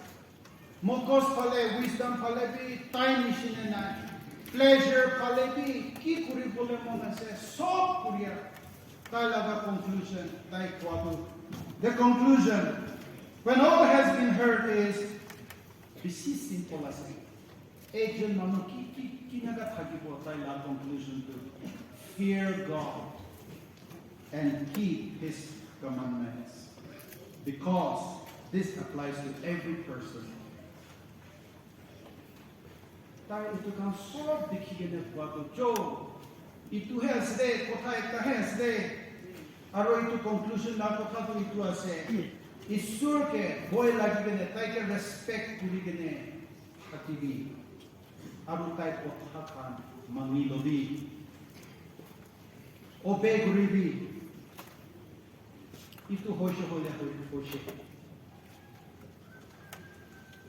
mokos phale, wisdom phale bi tai nishina nai, pleasure phale bi ki kuri bole mon ase sob kuria. Tai laga conclusion, tai koa tu, the conclusion, when all has been heard is, bishi simple ase. Ekjon manu ki, ki, kinaka thakibo tai la conclusion tu, fear God and keep his commandments, because this applies to every person. Tai itu khan sob dikhi kene koa tu, jo, itu he ase de, kotha ekta he ase de. Aro itu conclusion la kotha tu itu ase. Isor ke bhoi lagi kene, tai ke respect kuri kene, Thaki bi, aru tai kotha khan mani lobi, obey kuribi, itu hoise hoile hoi-, hoise.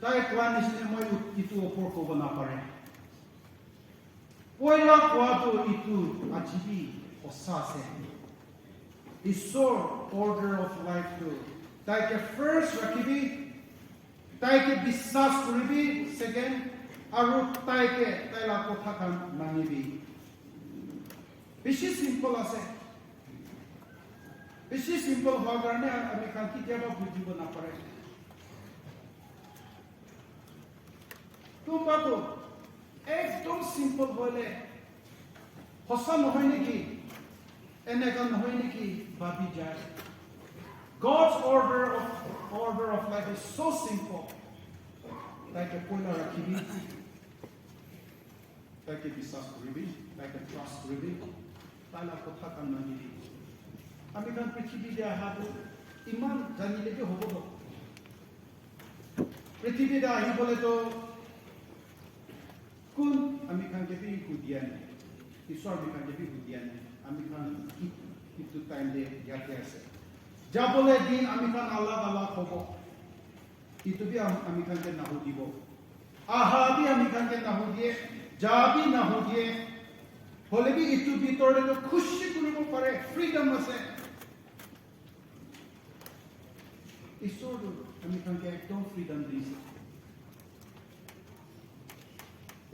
Tai koa nishina moi itu opor kobo napare. Poila koa tu itu aji bi hosa ase. Isor order of life tu tai ke first rakhibi, tai ke biswas kuribi, second, aru tai ke tai la kotha khan manibi. Bishi simple ase. Bishi simple hua karne ami khan kitiaba bujibo napare. Tumba tu ekdom simple hoile hosa nohoi neki, eneka nohoi neki bhabi jai. God's order of, order of life is so simple. Tai ke poila rakhibi, tai ke biswas kuribi, tai ke trust kuribi, tai la kotha khan manibi. Ami khan prithibi te aha tu iman janile bi hobo to. Prithibi te ahi bole to kun ami khan ke bi hudia nai. Isor ami khan ke bi hudia nai. Ami khan ki, kitu time te yate ase. Jabole din ami khan alag alag hobo. Itu bi am-, ami khan ke nahudibo. Aha bi ami khan ke nahudie. Ja bi nahudie. Hole bi itu bitor te to khushi kuribo pare. Freedom ase. Isor tu ami khan ke ekdom freedom dise.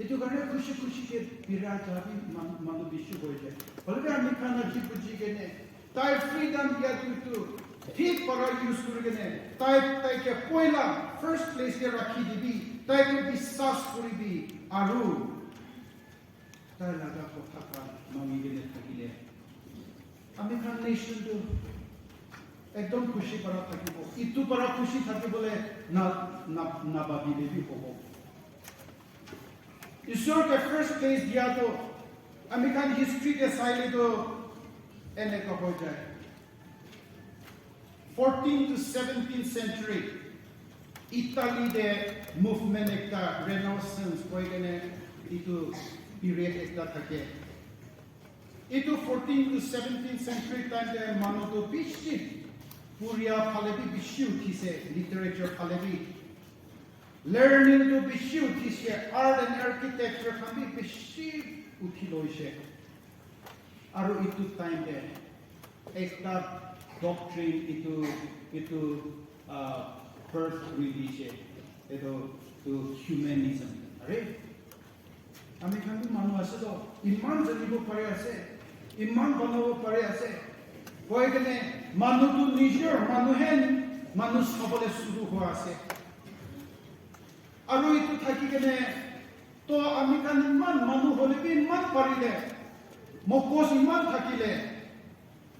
Itu karne khushi khushi ke bira ja bi man-, manu bishi hoi jai. Hoile bi ami khan aji buji kene tai freedom dia tu tu thik para use kuri kene tai, tai ke poila first place te rakhi dibi, tai ke biswas kuribi aru tai laga kotha khan mangi kene thakile, ami khan nation tu ekdom khushi para thakibo. Itu para khushi thakibole na, na, na bhabile bi hobo. Isor ke first place dia to ami khan history ke saile to eneka hoi jai. Fourteenth to seventeenth century, Italy te movement ekta, Renaissance koi kene itu period ekta thake. Itu fourteenth to seventeenth century time te manu tu bishi puria phale bi bishi uthise, literature phale bi. Learning tu bishi uthise, art and architecture khan bi bishi uthi loise. Aru itu time te ekta doctrine itu, itu, ah, birth kuri dise. Itu tu humanism. Are? Ami khan bi manu ase to, iman janibo pari ase, iman banabo pari ase. Koi kene manu tu nijor manu hen manu sabole suru hua ase. Aru itu thaki kene to ami khan iman manu hole bi iman parile, mokos iman thakile,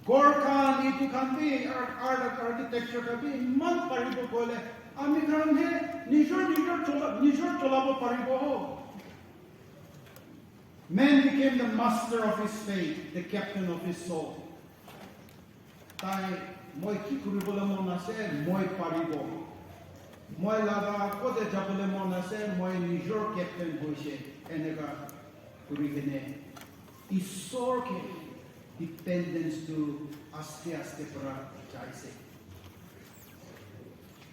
ghor khan itu khan bi, ar-, art, architecture khan bi iman paribo koile, ami khan he nijor, nijor chola, nijor cholabo paribo ho. Man became the master of his fate, the captain of his soul. Tai, moi ki kuribole mon ase, moi paribo. Moi laga kote jabole mon ase, moi nijor captain hoise, eneka kuri kene Isor ke dependence tu aste aste para jaise.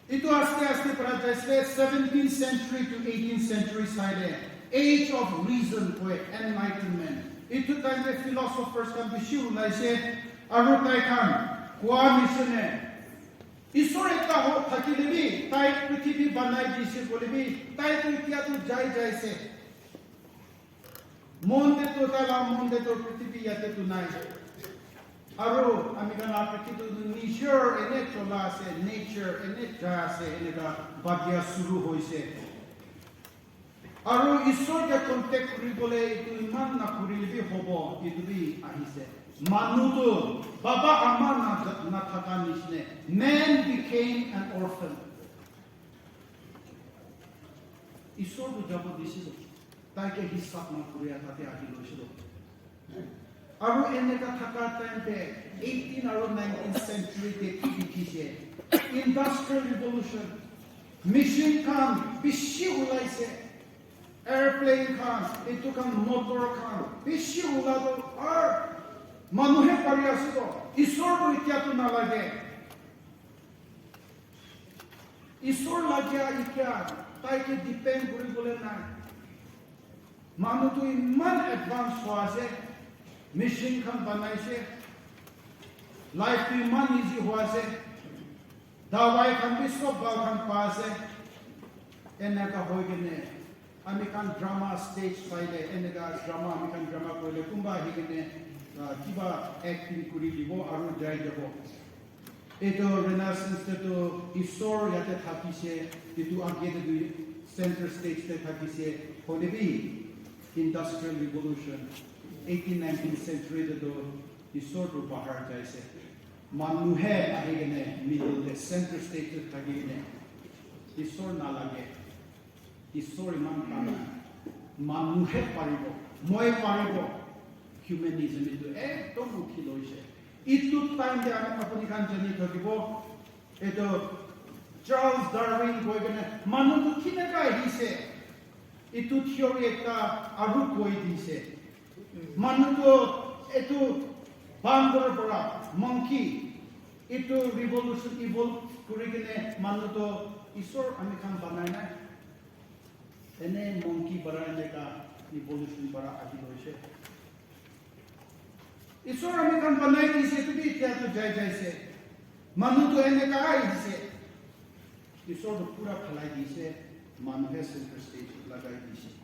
Itu aste aste para jaise, seventeenth century to eighteenth century side, age of reason koi, enlightenment. Itu time te philosophers khan bishi ulaise, aru tai khan koa nishina, Isor ekta ho thakile bi, tai prithibi banai dise koile bi, tai tu etia tu jai jaise. Mon te tu tai la mon te tu prithibi yate tu nai. Aru ami khan la prithibi tu nijor ene chola ase, nature ene ja ase, eneka bhabia suru hoise. Aru Isor ke contact kuribole itu iman na kurile bi hobo, itu bi ahise. Manu tu baba ama na, na thaka nishina, man became an orphan. Isor tu jabo dise to, tai ke hisab na kuria tate ahi loise to. Aru eneka thaka time te eighteen aru nineteenth century te ki dikhise? Industrial revolution, machine khan bishi ulaise. Airplane khan, etu khan motor khan, bishi ula to, ar manu he pari ase to, Isor to itya to nalage. Isor lagia itya, tai ke depend kuri bole nai. Manu tu iman advance hua ase, machine khan banai se, life tu iman easy hua ase, dawai khan bi sob bhal khan pa ase. Eneka hoi kene, ami khan drama stage sai le, eneka drama, ami khan drama koi le, kunba ahi kene, ah, kiba acting kuri dibo aru jai jabo. Etu Renaissance te tu Isor yate thakise, etu age te tu center stage te thakise, hoile bi Industrial Revolution, eighteen nineteenth century te tu Isor tu bahar jaise. Manu he ahi kene middle te center stage te thaki kene Isor nalage. Isor iman pana. Manu he paribo, moi paribo. Humanism etu ekdom uthi loise. Etu time te ami apuni khan jani thakibo. Etu Charles Darwin koi kene manu tu kineka ahise. Etu theory ekta aru koi dise. Manu tu etu bandor para monkey, etu revolution evolve kuri kene manu tu Isor ami khan banai nai. Ene monkey para eneka evolution para ahi loise. Isor ami khan banai dise, tu bi itya tu jai jaise. Manu tu eneka ahise. Isor tu pura phalai dise, manu he center stage lagai dise.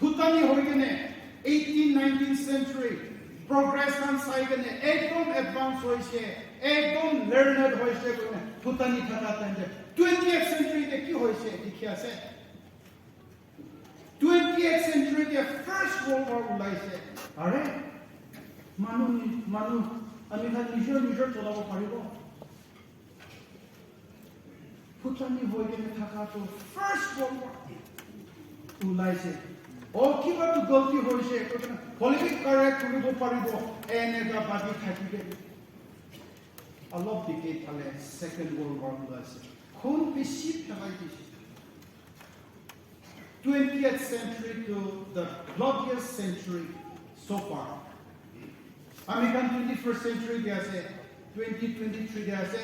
Phutani hoi kene eighteen nineteenth century progress khan sai kene ekdom advance hoise, ekdom learned hoise koine Phutani thaka time te twentieth century te ki hoise dikhi ase. Twentieth century te first world war ulaise. Are manu ni manu ami khan nijor nijor cholabo paribo. Phutani hoi kene thaka to first world war ulaise. O kiba tu galti hoise, koina hole bi correct kuribo paribo, eneka bhabi thaki de. Alop decade phale second world war ulaise. Khun bishi phelai dise. Twentieth century to the bloodiest century so far. Ami khan twenty-first century te ase, twenty twenty-three te ase.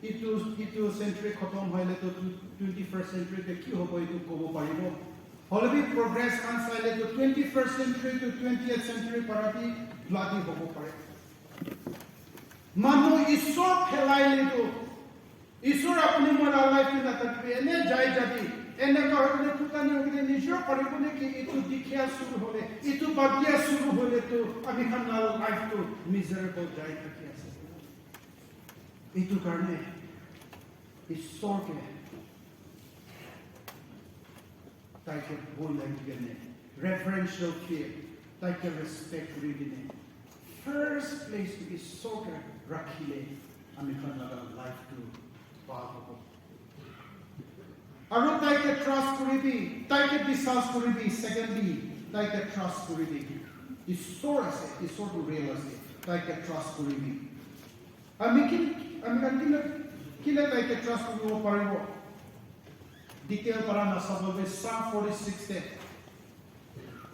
Itu, itu century khotom hoile to twenty-first century te ki hobo itu kobo paribo. Hole bi progress khan saile to twenty-first century to twentieth century para bi bloody hobo pare. Manu Isor phelaile to Isor apuni moi la life te nathakibi, ene jai jabi, ene kahar kene Phutani hoi kene nijor paribo neki itu dikhia suru hole, itu bhabia suru hole to ami khan la life to miserable jai thaki ase. Itu karne Isor ke tai ke bhoi lagi kene, reverential fear, tai ke respect kuri kene, first place to Isor ke rakhile, ami khan laga life tu bhal hobo. Aru tai ke trust kuribi, tai ke biswas kuribi, secondly, tai ke trust kuribi. Isor ase, Isor tu real ase, tai ke trust kuribi. Ami ki, ami khan kile, kile tai ke trust kuribo paribo? Detail para nasabo be Psalm forty-six te.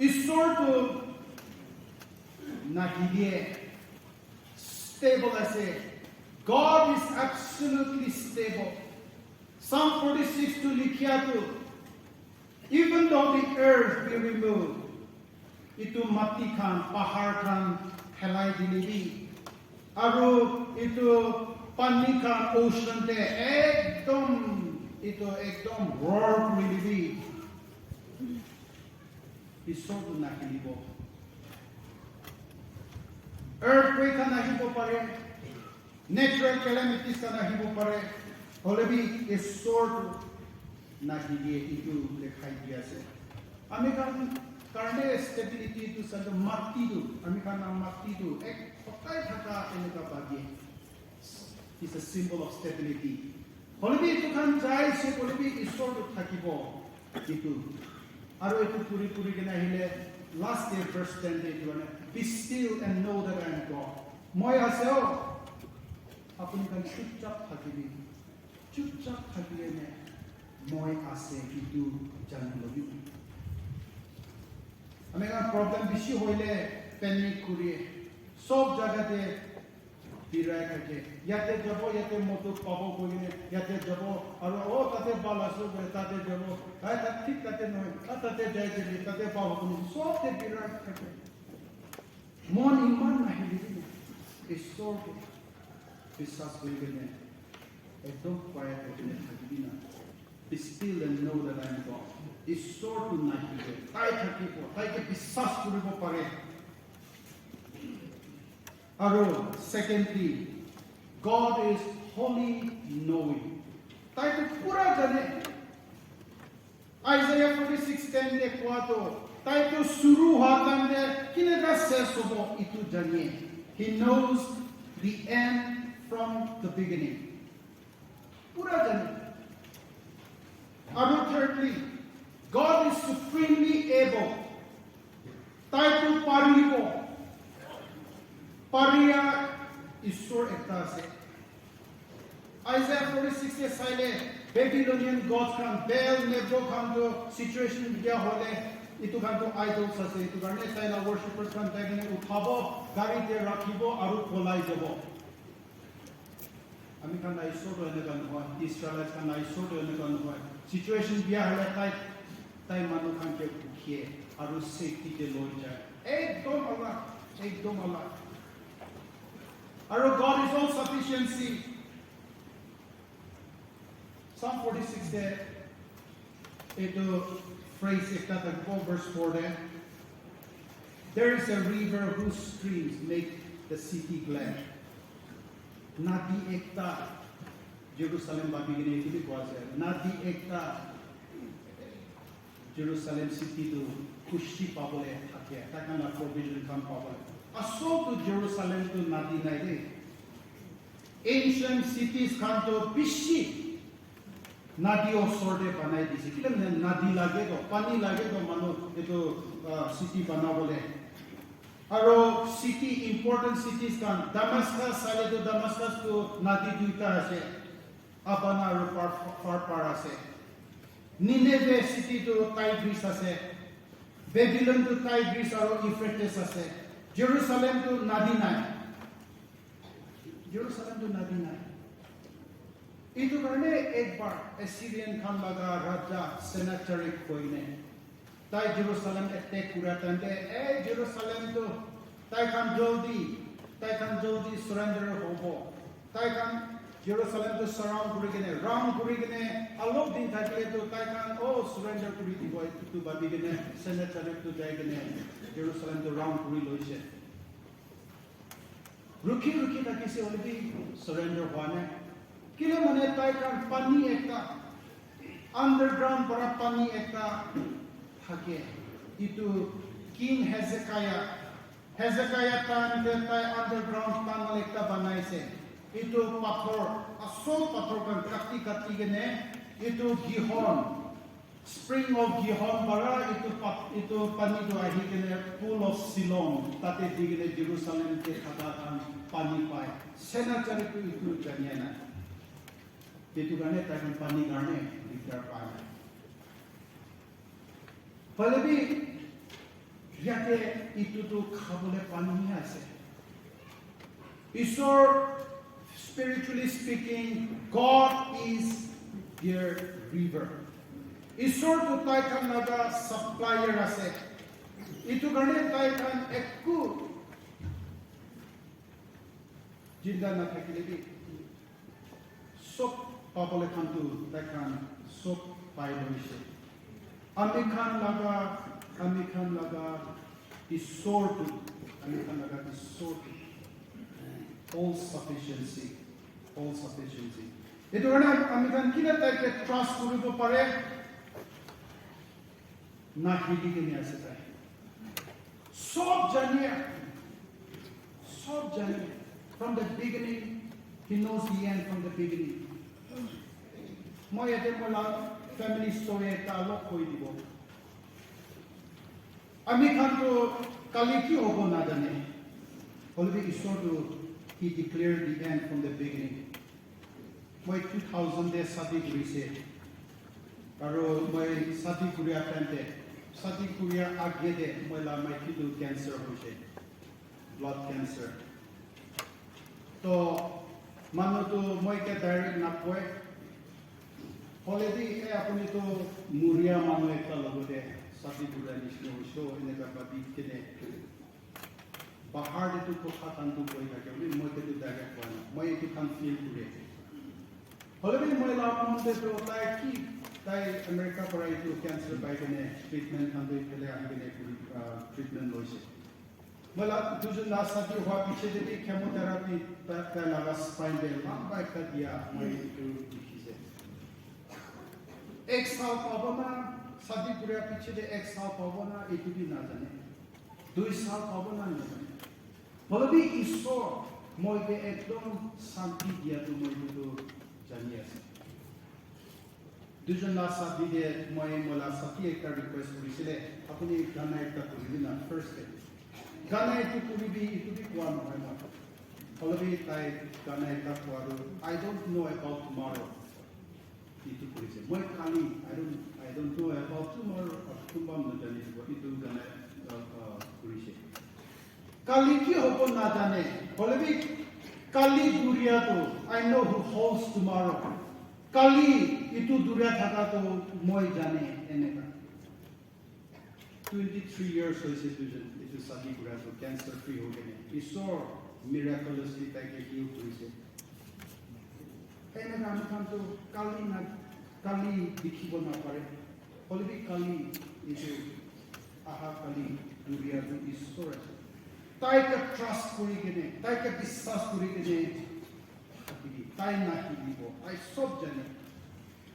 Isor tu nahilie, stable ase. God is absolutely stable. Psalm forty-six tu likhia tu, even though the earth be removed, itu mati khan, pahar khan phelai dile bi, aru itu pani khan ocean te ekdom, itu ekdom roar kuri dile bi, Isor tu nahilibo. Earthquake khan ahibo pare, natural calamities khan ahibo pare, hole bi Isor tu nahilie, itu dekhai di ase. Ami khan karne stability tu saitu mati tu, ami khan la mati tu ek hotai thaka eneka bhage. It's a symbol of stability. Hole bi itu khan jai ase, hole bi Isor tu thakibo. Itu. Aru itu puri puri kena ahile last day verse ten te itu ane, "Be still and know that I am God." Moi ase o. Apuni khan chupchap thakibi. Chupchap thakile ne moi ase itu jani lobi. Ami khan problem bishi hoile panic kuri, sob jaga te birai thake. Yate jabo, yate moto pabo koi kene, yate jabo, aru oh, tate bhal ase koi, tate jabo, ah, tat-, thik tate nohoi, ah, tate jai kene, tate pabo koi, sob te birai thake. Mon iman nahili kene, Isor ke biswas kuri kene, ekdom quiet hoi kene thaki dina. Be still and know that I am God. Isor tu nahi ke, tai thakibo, tai ke biswas kuribo pare. Aru secondly, God is holy knowing. Tai tu pura jane. Isaiah forty-six ten te koa tu, tai tu suru hua time te kineka ses hobo itu jane. He knows the end from the beginning. Pura jane. Aru thirdly, God is supremely able. Tai tu paribo. Paria Isor ekta ase. Isaiah forty-six te saile, Babylonian gods khan, Baal, Nebo khan tu situation dia hole, itu khan tu idols ase, itu karne tai la worshippers khan tai kene uthabo, gari te rakhibo aru polai jabo. Ami khan la Isor tu eneka nohoi, Israelites khan la Isor tu eneka nohoi. Situation bia hole tai, tai manu khan ke bukhe aru safety te loi jai. Ekdom alag, ekdom alag. Aru God is all sufficiency. Psalm forty-six te etu phrase ekta thakibo, verse four te, "There is a river whose streams make the city glad." Nadi ekta, Jerusalem bhabi kene etu bi koa ase, nadi ekta Jerusalem city tu khushi pabole thake, tai khan la provision khan pabole. Asol tu Jerusalem tu nadi nai de. Ancient cities khan tu bishi nadi osor te banai dise. Kile mane nadi lage to, pani lage to manu etu, ah, city banabole. Aro city, important cities khan, Damascus, sale tu Damascus tu nadi duita ase. Abana aro Far-, Farpar ase. Nineveh city tu Tigris ase. Babylon tu Tigris aro Euphrates ase. Jerusalem tu nadi nai. Jerusalem tu nadi nai. Itu karne ekbar Assyrian khan laga raja Sennacherib koine tai Jerusalem attack kura time te, "Eh, Jerusalem tu tai khan jaldi, tai khan jaldi surrender hobo. Tai khan Jerusalem tu surround kuri kene, round kuri kene, alop din thakile tu tai khan, oh, surrender kuri dibo," itu bhabi kene Sennacherib tu jai kene Jerusalem tu round kuri loise. Rukhi rukhi thakise hoile bi surrender hua nai. Kile mane tai khan pani ekta, underground para pani ekta thake. Itu King Hezekiah, Hezekiah time te tai underground tunnel ekta banaise. Itu pathor, asol pathor khan kati kati kene itu Gihon, Spring of Gihon para itu pa-, itu pani tu ahi kene Pool of Siloam, tate di kene Jerusalem te thaka khan pani pai. Sennacherib tu itu jania nai. Itu karne tai khan pani karne digdar pai. Hoile bi yate itu tu khabole pani hi ase. Isor, spiritually speaking, God is their river. Isor tu tai khan laga supplier ase. Itu karne tai khan ekku jinda nathakile bi sob pabole khan tu tai khan sob pai loise. Ami khan laga, ami khan laga Isor tu, ami khan laga Isor tu all sufficiency, all sufficiency. Etu karne ami khan kina tai ke trust kuribo pare? Na hili kene ase tai. Sob jane, sob jane. From the beginning, he knows the end from the beginning. Moi yate moi la family story ekta alop koi dibo. Ami khan to kali ki hobo na jane. Hoile bi Isor to, he declared the end from the beginning. Moi two thousand te shadi kurise. Aro moi shadi kuria time te Shadi kuria age de moi la maiki tu cancer hoise, blood cancer. To manu tu moi ke direct na koi. Hole bi e apuni tu muria manu ekta logote shadi kuria nishina hoise, eneka bhabi kene bahar de tu kotha khan tu koi thake bole moi ke tu direct koi na. Moi etu khan feel kure. Hole bi moi la mon de tu tai ki, tai America para etu cancer pai kene treatment khan tu phele ahi kene kuri, ah, treatment loise. Moi la dujon la shadi hua piche de bi chemotherapy ta, tai laga spine de lamba ekta dia moi etu dikhise. Ek saal pabo na, shadi kuria piche de ek saal pabo na, etu bi na jane. Dui saal pabo na, na jane. Hole bi Isor moi ke ekdom shanti dia tu moi etu tu jani ase. Dujon la shadi de moi moi la sathi ekta request kurisile, apuni gana ekta kuribi na first de. Gana etu kuribi, etu bi koa nohoi moi. Hole bi tai gana ekta koa tu, "I don't know about tomorrow." Etu kurise. Moi kali, "I don't, I don't know about tomorrow," or kunba najane etu, etu gana, uh, uh, kurise. Kali ki hobo najane, hole bi kali duria tu, "I know who holds tomorrow." Kali etu duria thaka tu moi jane, eneka. Twenty three years hoise dujon etu shadi kura tu cancer free hoi kene. Isor miraculously tai ke heal kurise. Eneka ami khan tu kali na, kali dikhibo na pare. Hole bi kali etu aha kali duria tu Isor ase. Tai ke trust kuri kene, tai ke biswas kuri kene, tai na hilibo. Tai sob jane.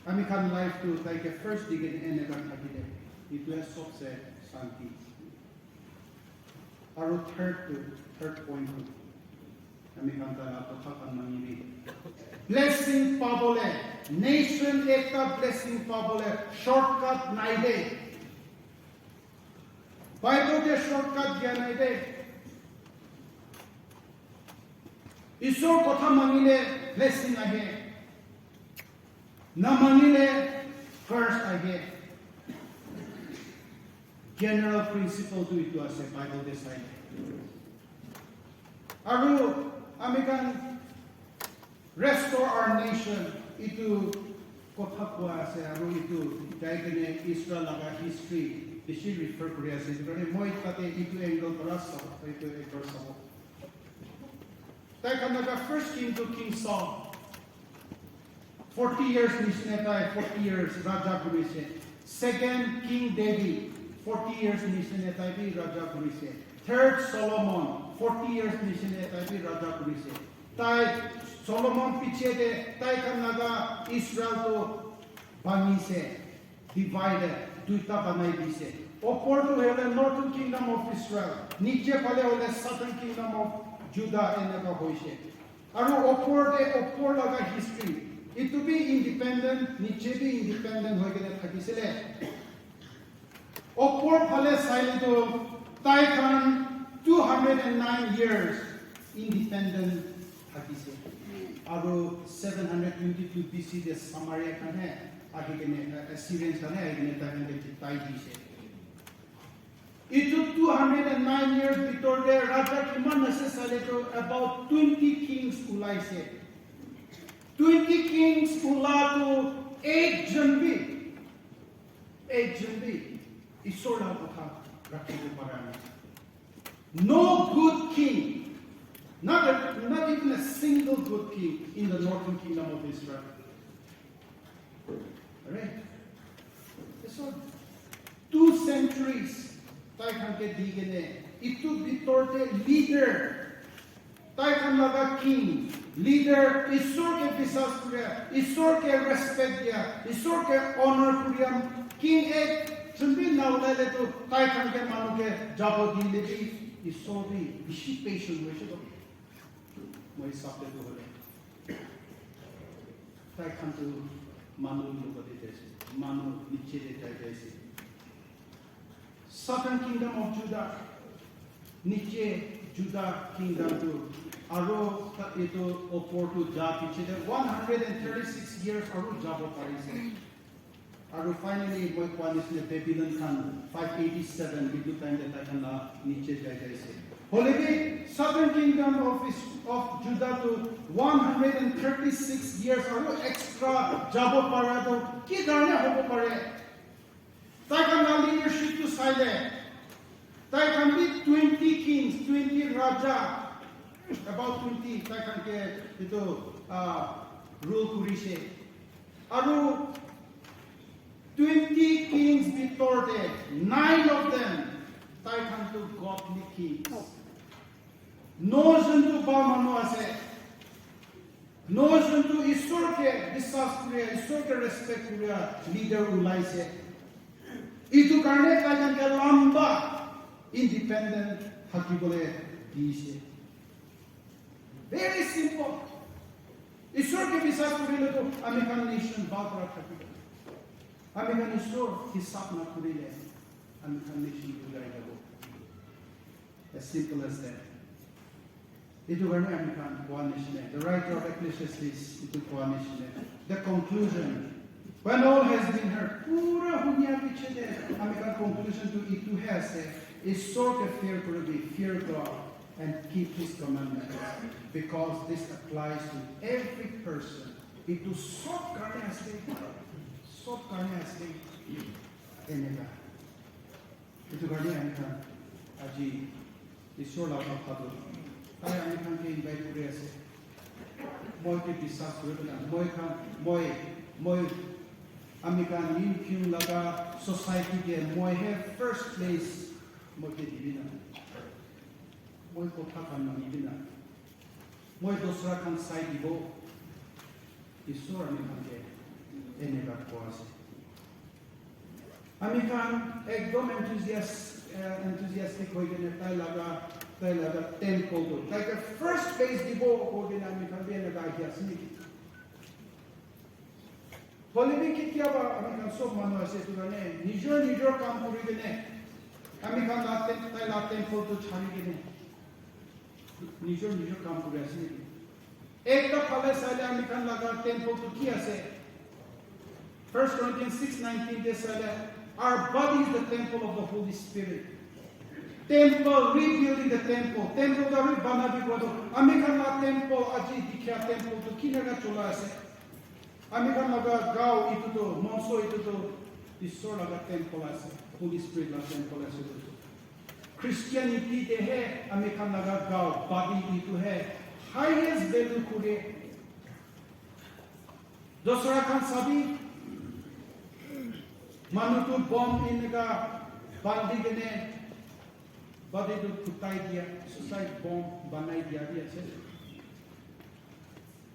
Ami khan life tu tai ke first dikhi kene eneka thakile, etu e sobse shanti. Aru third tu, third point tu, ami khan tai la kotha khan mangibi. Blessing pabole, nation ekta blessing pabole shortcut nai de. Bible te shortcut dia nai de. Isor kotha mangile blessing ahe. Na mangile curse ahe. General principle tu etu ase Bible te saile. Aru ami khan Restore our nation. Itu kotha koa ase aru itu jai kene Israel laga history bishi refer kuri ase. Itu karne moi tate itu angle para sabo, itu angle sabo. Tai khan laga first king tu King Saul. Forty years nishina tai, forty years raja kuri ase. Second King David, forty years nishina tai bi raja kuri ase. Third Solomon, forty years nishina tai bi raja kuri ase. Tai Solomon piche te tai khan laga Israel tu bhangi se, divided, duita banai dise. Opor tu hoile Northern Kingdom of Israel, niche phale hoile Southern Kingdom of Judah eneka hoise. Aru opor te opor laga history, itu bi independent, niche bi independent hoi kene thakisile. Opor phale saile tu tai khan two hundred and nine years independent thakise. Aru seven hundred twenty-two B C te Samaria khan he ahi kene, Assyrians khan he ahi kene tai khan ke jitai dise. Itu two hundred and nine years bitor te raja kiman ase saile tu about twenty kings ulaise. Twenty kings ula tu ek jon bi Ekjon bi Isor la kotha rakhibo para nai. No good king, not, a, not even a single good king in the northern kingdom of Israel. Alright? So, two centuries, tai khan ke di kene, itu bitor te leader, tai khan laga king, leader, Isor ke biswas kuria, Isor ke respect dia, Isor ke honor kuria, king ek jun bi na ulai le tu, tai khan ke manu ke jabo di le bi, Isor bi bishi patient hoise to. Moi hisab te tu hole. Tai khan tu manu logote jaise, manu niche te jai jaise. Southern Kingdom of Judah, niche Judah Kingdom tu, aro ta-, etu opor tu ja piche te one hundred and thirty-six years aro jabo parise. Aru finally, moi koa nishina Babylon khan five eighty seven etu time te tai khan la niche jai jai ase. Hoile bi, southern kingdom of, Is- of Judah to one hundred and thirty six years aru extra jabo para to ki karne hobo pare? Tai khan la leadership tu saile, tai khan bi twenty kings, twenty raja, about twenty tai khan ke etu, ah, rule kurise. Aru twenty kings bitor te, nine of them, tai khan tu godly kings. No jun tu bhal manu ase. No jun tu Isor ke biswas kuria, Isor ke respect kuria leader ulaise. Itu karne tai khan ke lamba independent thakibole dise. Very simple. Isor ke biswas kurile to ami khan nation bhal para thakibo. Ami khan Isor hisab na kurile ami khan nation burai jabo. As simple as that. Itu karne ami khan koa nishina, the writer of Ecclesiastes itu koa nishina. The conclusion, when all has been heard, pura hunia piche te ami khan conclusion tu itu he ase, Isor ke fear kuri bi, fear God and keep his commandments, because this applies to every person. Itu sob karne ase, sob karne ase. Eneka. Itu karne ami khan aji Isor la bhakta tu tai ami khan ke invite kuri ase. Moi ke biswas kuri kena, moi khan, moi, moi, ami khan New King laga society ke moi he first place moi ke dibi na. Moi kotha khan mani bi na. Moi dusra khan sai dibo. Isor ami khan ke eneka koa ase. Ami khan ekdom enthusiast, eh, enthusiastic hoi kena tai laga, tai laga temple tu, tai ke first place dibo koi kena ami khan bi eneka ahi ase niki? Hoile bi ketiaba ami khan sob manu ase, etu karne nijor nijor kam kuri kene ami khan la tem-, tai la temple tu chari kene nijor nijor kam kuri ase niki? Ekta phale saile ami khan laga temple tu ki ase? First Corinthians six nineteen te saile, our body is the temple of the Holy Spirit. Temple, rebuilding the temple. Temple tu ami bana bi koto. Ami khan la temple, aji dikhia temple tu kina ka chola ase? Ami khan laga gao itu tu, mongso itu tu, Isor laga temple ase, Holy Spirit la temple ase. Christianity te he ami khan laga gao, body itu he highest value kure. Dusra khan sabi, manu tu bomb eneka bandi kene, body tu phutai dia, suicide bomb banai dia bi ase.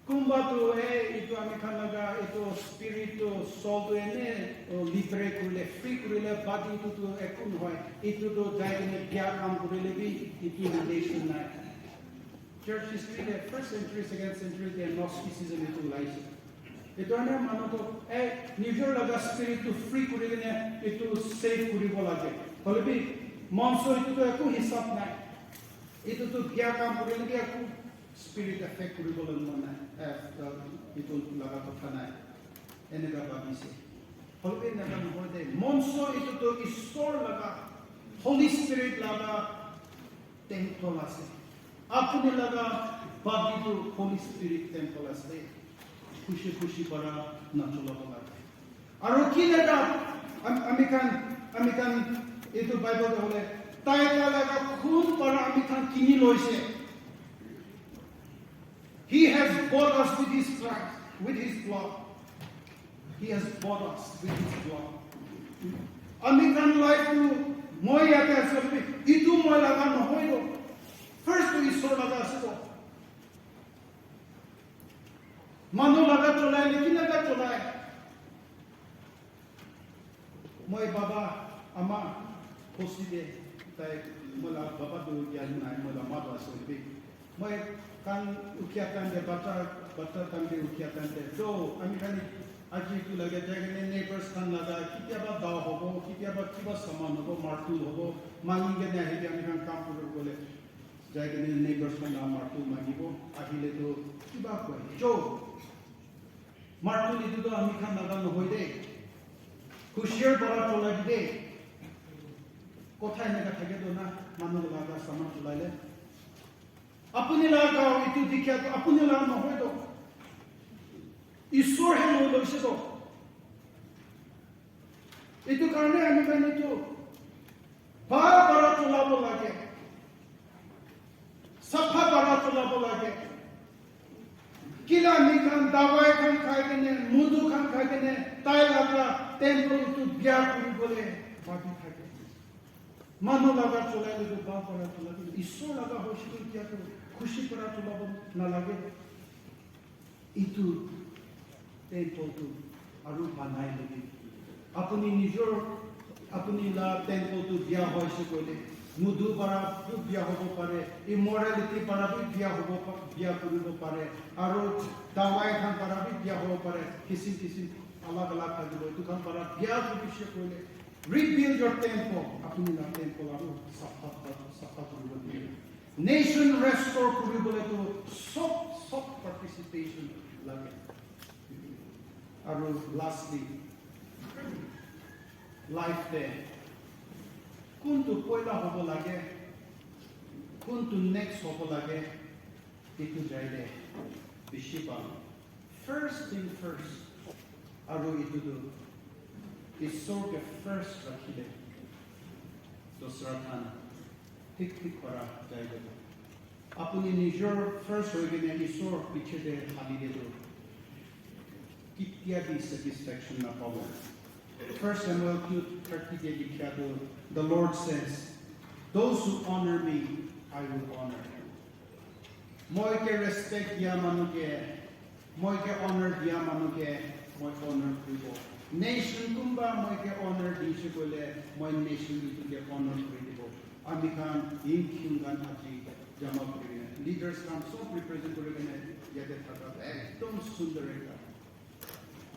Kunba tu, eh, itu ami khan laga, itu spirit tu, soul tu ene, oh, liberate kurile, free kurile, body tu, tu eku nohoi. Itu tu jai kene bia kam kurile bi, itu relation nai. Church history te, first century, second century te Gnosticism itu ulaise. Itu ane manu tu, eh, nijor laga spirit tu free kuri kene, itu save kuribo lage. Hoile bi, mongso itu tu eku hisab nai. Itu tu bia kam kurile bi eku spirit affect kuribole mon nai, eh, itu laga kotha nai. Eneka bhabise. Hoibe eneka nohoi de. Mongso itu tu Isor laga, Holy Spirit laga temple ase. Apuni laga body tu Holy Spirit temple ase. Khushi khushi para nacholabo lage. Aru ki laga am-, ami khan, ami khan etu Bible te hole, tai ta laga khun para ami khan kini loise. He has bought us with his price, with his blood. He has bought us with his blood. Ami khan life tu moi yate ase, itu moi laga nohoi to. First tu Isor laga ase to. Manu laga cholai, lekin laga cholai. Moi baba, ama, bosti de, tai, moi la baba tu gyan nai, moi la ma tu ase hoile bi. Moi khan ukia time de, bacha, bacha time de ukia time de. To, ami khan aji tu laga jai kene neighbors khan laga, kitiaba dao hobo, kitiaba kiba saman hobo, martul hobo, mangi kene ahi kene ami khan kam kuri bole. Jai kene neighbors khan la martul mangibo, ahile to kiba koi, cho. Martul itu to ami khan laga nohoi de. Husiar para cholai de. Kotha eneka thake to na, manu laga saman cholai le. Apuni laga gao itu dikha to, apuni laga nohoi to. Isor he loi loise to. Itu karne ami khan itu bhal para cholabo lage. Sapha para cholabo lage. Kila ami khan dawai khan khai kene, mudu khan khai kene, tai laga temple itu bia kuri bole bhabi thake. Manu laga cholai le to bhal para cholai le. Isor laga hoise to kya to khushi para cholabo na lage. Itu temple tu aru banai lobi. Apuni nijor, apuni la temple tu bia hoise koile, mudu para bi bia hobo pare, immorality para bi bia hobo pa-, bia kuribo pare, aru dawai khan para bi bia hobo pare, kisim kisim alag alag thakibo, itu khan para bia kurise koile, rebuild your temple, apuni la temple aru sapha, sapha kuribo pare. Nation restore kuribole tu sob, sob participation lage. Aru lastly, life te kuntu poila hobo lage, kuntu next hobo lage, itu jaile bishi bhal. First thing first. Aru itu tu Isor ke first rakhile, dusra khan thik thik para jai jabo. Apuni nijor first hoi kene Isor piche te hali de tu ketia bi satisfaction na pabo. First Samuel two thirty te likha tu, the Lord says, "Those who honor me, I will honor." Moi ke respect dia manu ke, moi ke honor dia manu ke, moi honor kuribo. Nation kumba moi ke honor dise koile, moi nation itu ke honor kuri dibo. Ami khan yin kyun khan aji jama kuri kena, leaders khan sob represent kuri kena yate thaka ekdom sundar ekta.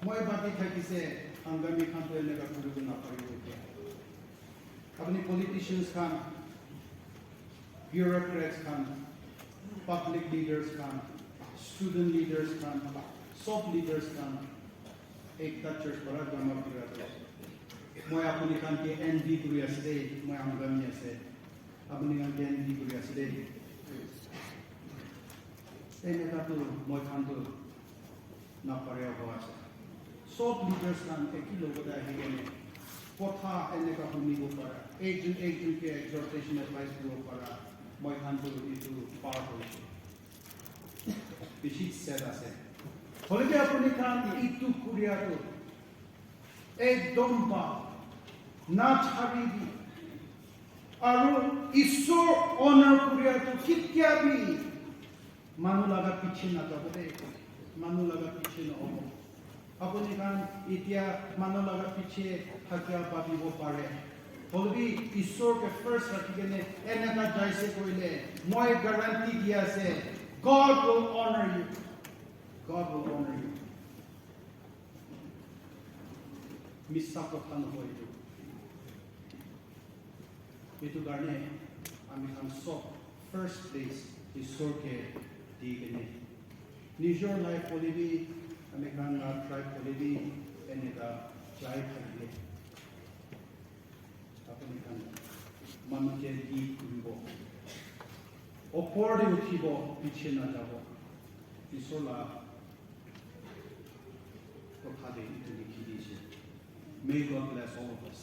Moi bhabi thakise, Angami khan to eneka kuribo naparibo etia. Apuni politicians khan, bureaucrats khan, public leaders khan, student leaders khan, sob leaders khan, ekta church para jama kura ase. Moi apuni khan ke envy kuri ase de, moi Angami ase. Apuni khan ke envy kuri ase de. Eneka tu moi khan tu napare hobo ase. Sob leaders khan eki logote ahi kene kotha eneka hunibo para, ekjon ekjon ke exhortation advice dibo para, moi khan tu itu power hoise. Bishi sad ase. Hoile bi apuni khan itu kuria tu ekdom pa na chharibi. Aru Isor honor kuria tu ketia bi manu laga piche na jabo de, manu laga piche na hobo. Apuni khan etia manu laga piche thakia bhabibo pare. Hoilebi Isor ke first rakhi kene eneka jaise koile, moi guarantee di ase, God will honor you. God will honor you. Missa kotha nohoi etu. Etu karne ami khan sob first place Isor ke di kene nijor life hoile bi ami khan la tribe hoile bi eneka jai thakile apuni khan manu ke lead kuribo, opor te uthibo, piche na jabo. Isor la kotha te etu likhi dise. May God bless all of us.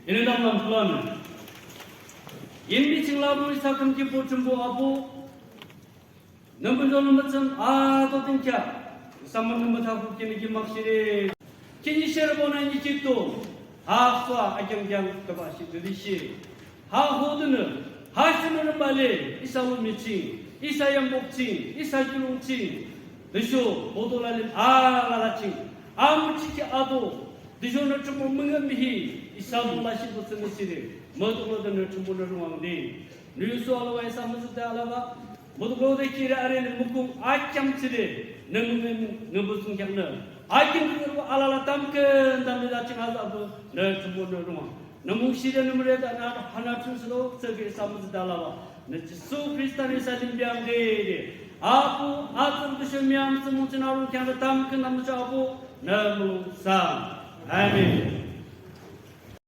Ene dam lam plan. Yin bi ching la bu isa kam ki po chum bu abu. Number do number chang a to tin kya. Saman nama thaku kini ki maksire. Kini sher bona ni chito. Ha fa akyang kyang kaba shi diri shi. Ha hodun. Ha shunu bale. Isa lu mi ching. Isa yam bok ching. Isa julung ching. Disho bodola lin ala la ching. Am chi ki ado. Disho na chumo munga mihi. Isa lu la shi botse mi sire. Modu modu na chumo na ruang de. Nuyu su ala wa isa musu ta ala wa. Modu modu kire are ni mukum akyam chire. Namu namu namu sung kyang na. Akyam chire wa ala la tam ke ndam da ching ala bu. Na chumo na ruang. Namu shire namu re da na hana chun su lo se ke isa musu ta ala wa. Na Jisu Krista ni sa lim biang de de. Apu atur du shemyam se musu na ru kyang da tam ke namu cha apu. Namu sa. Amen.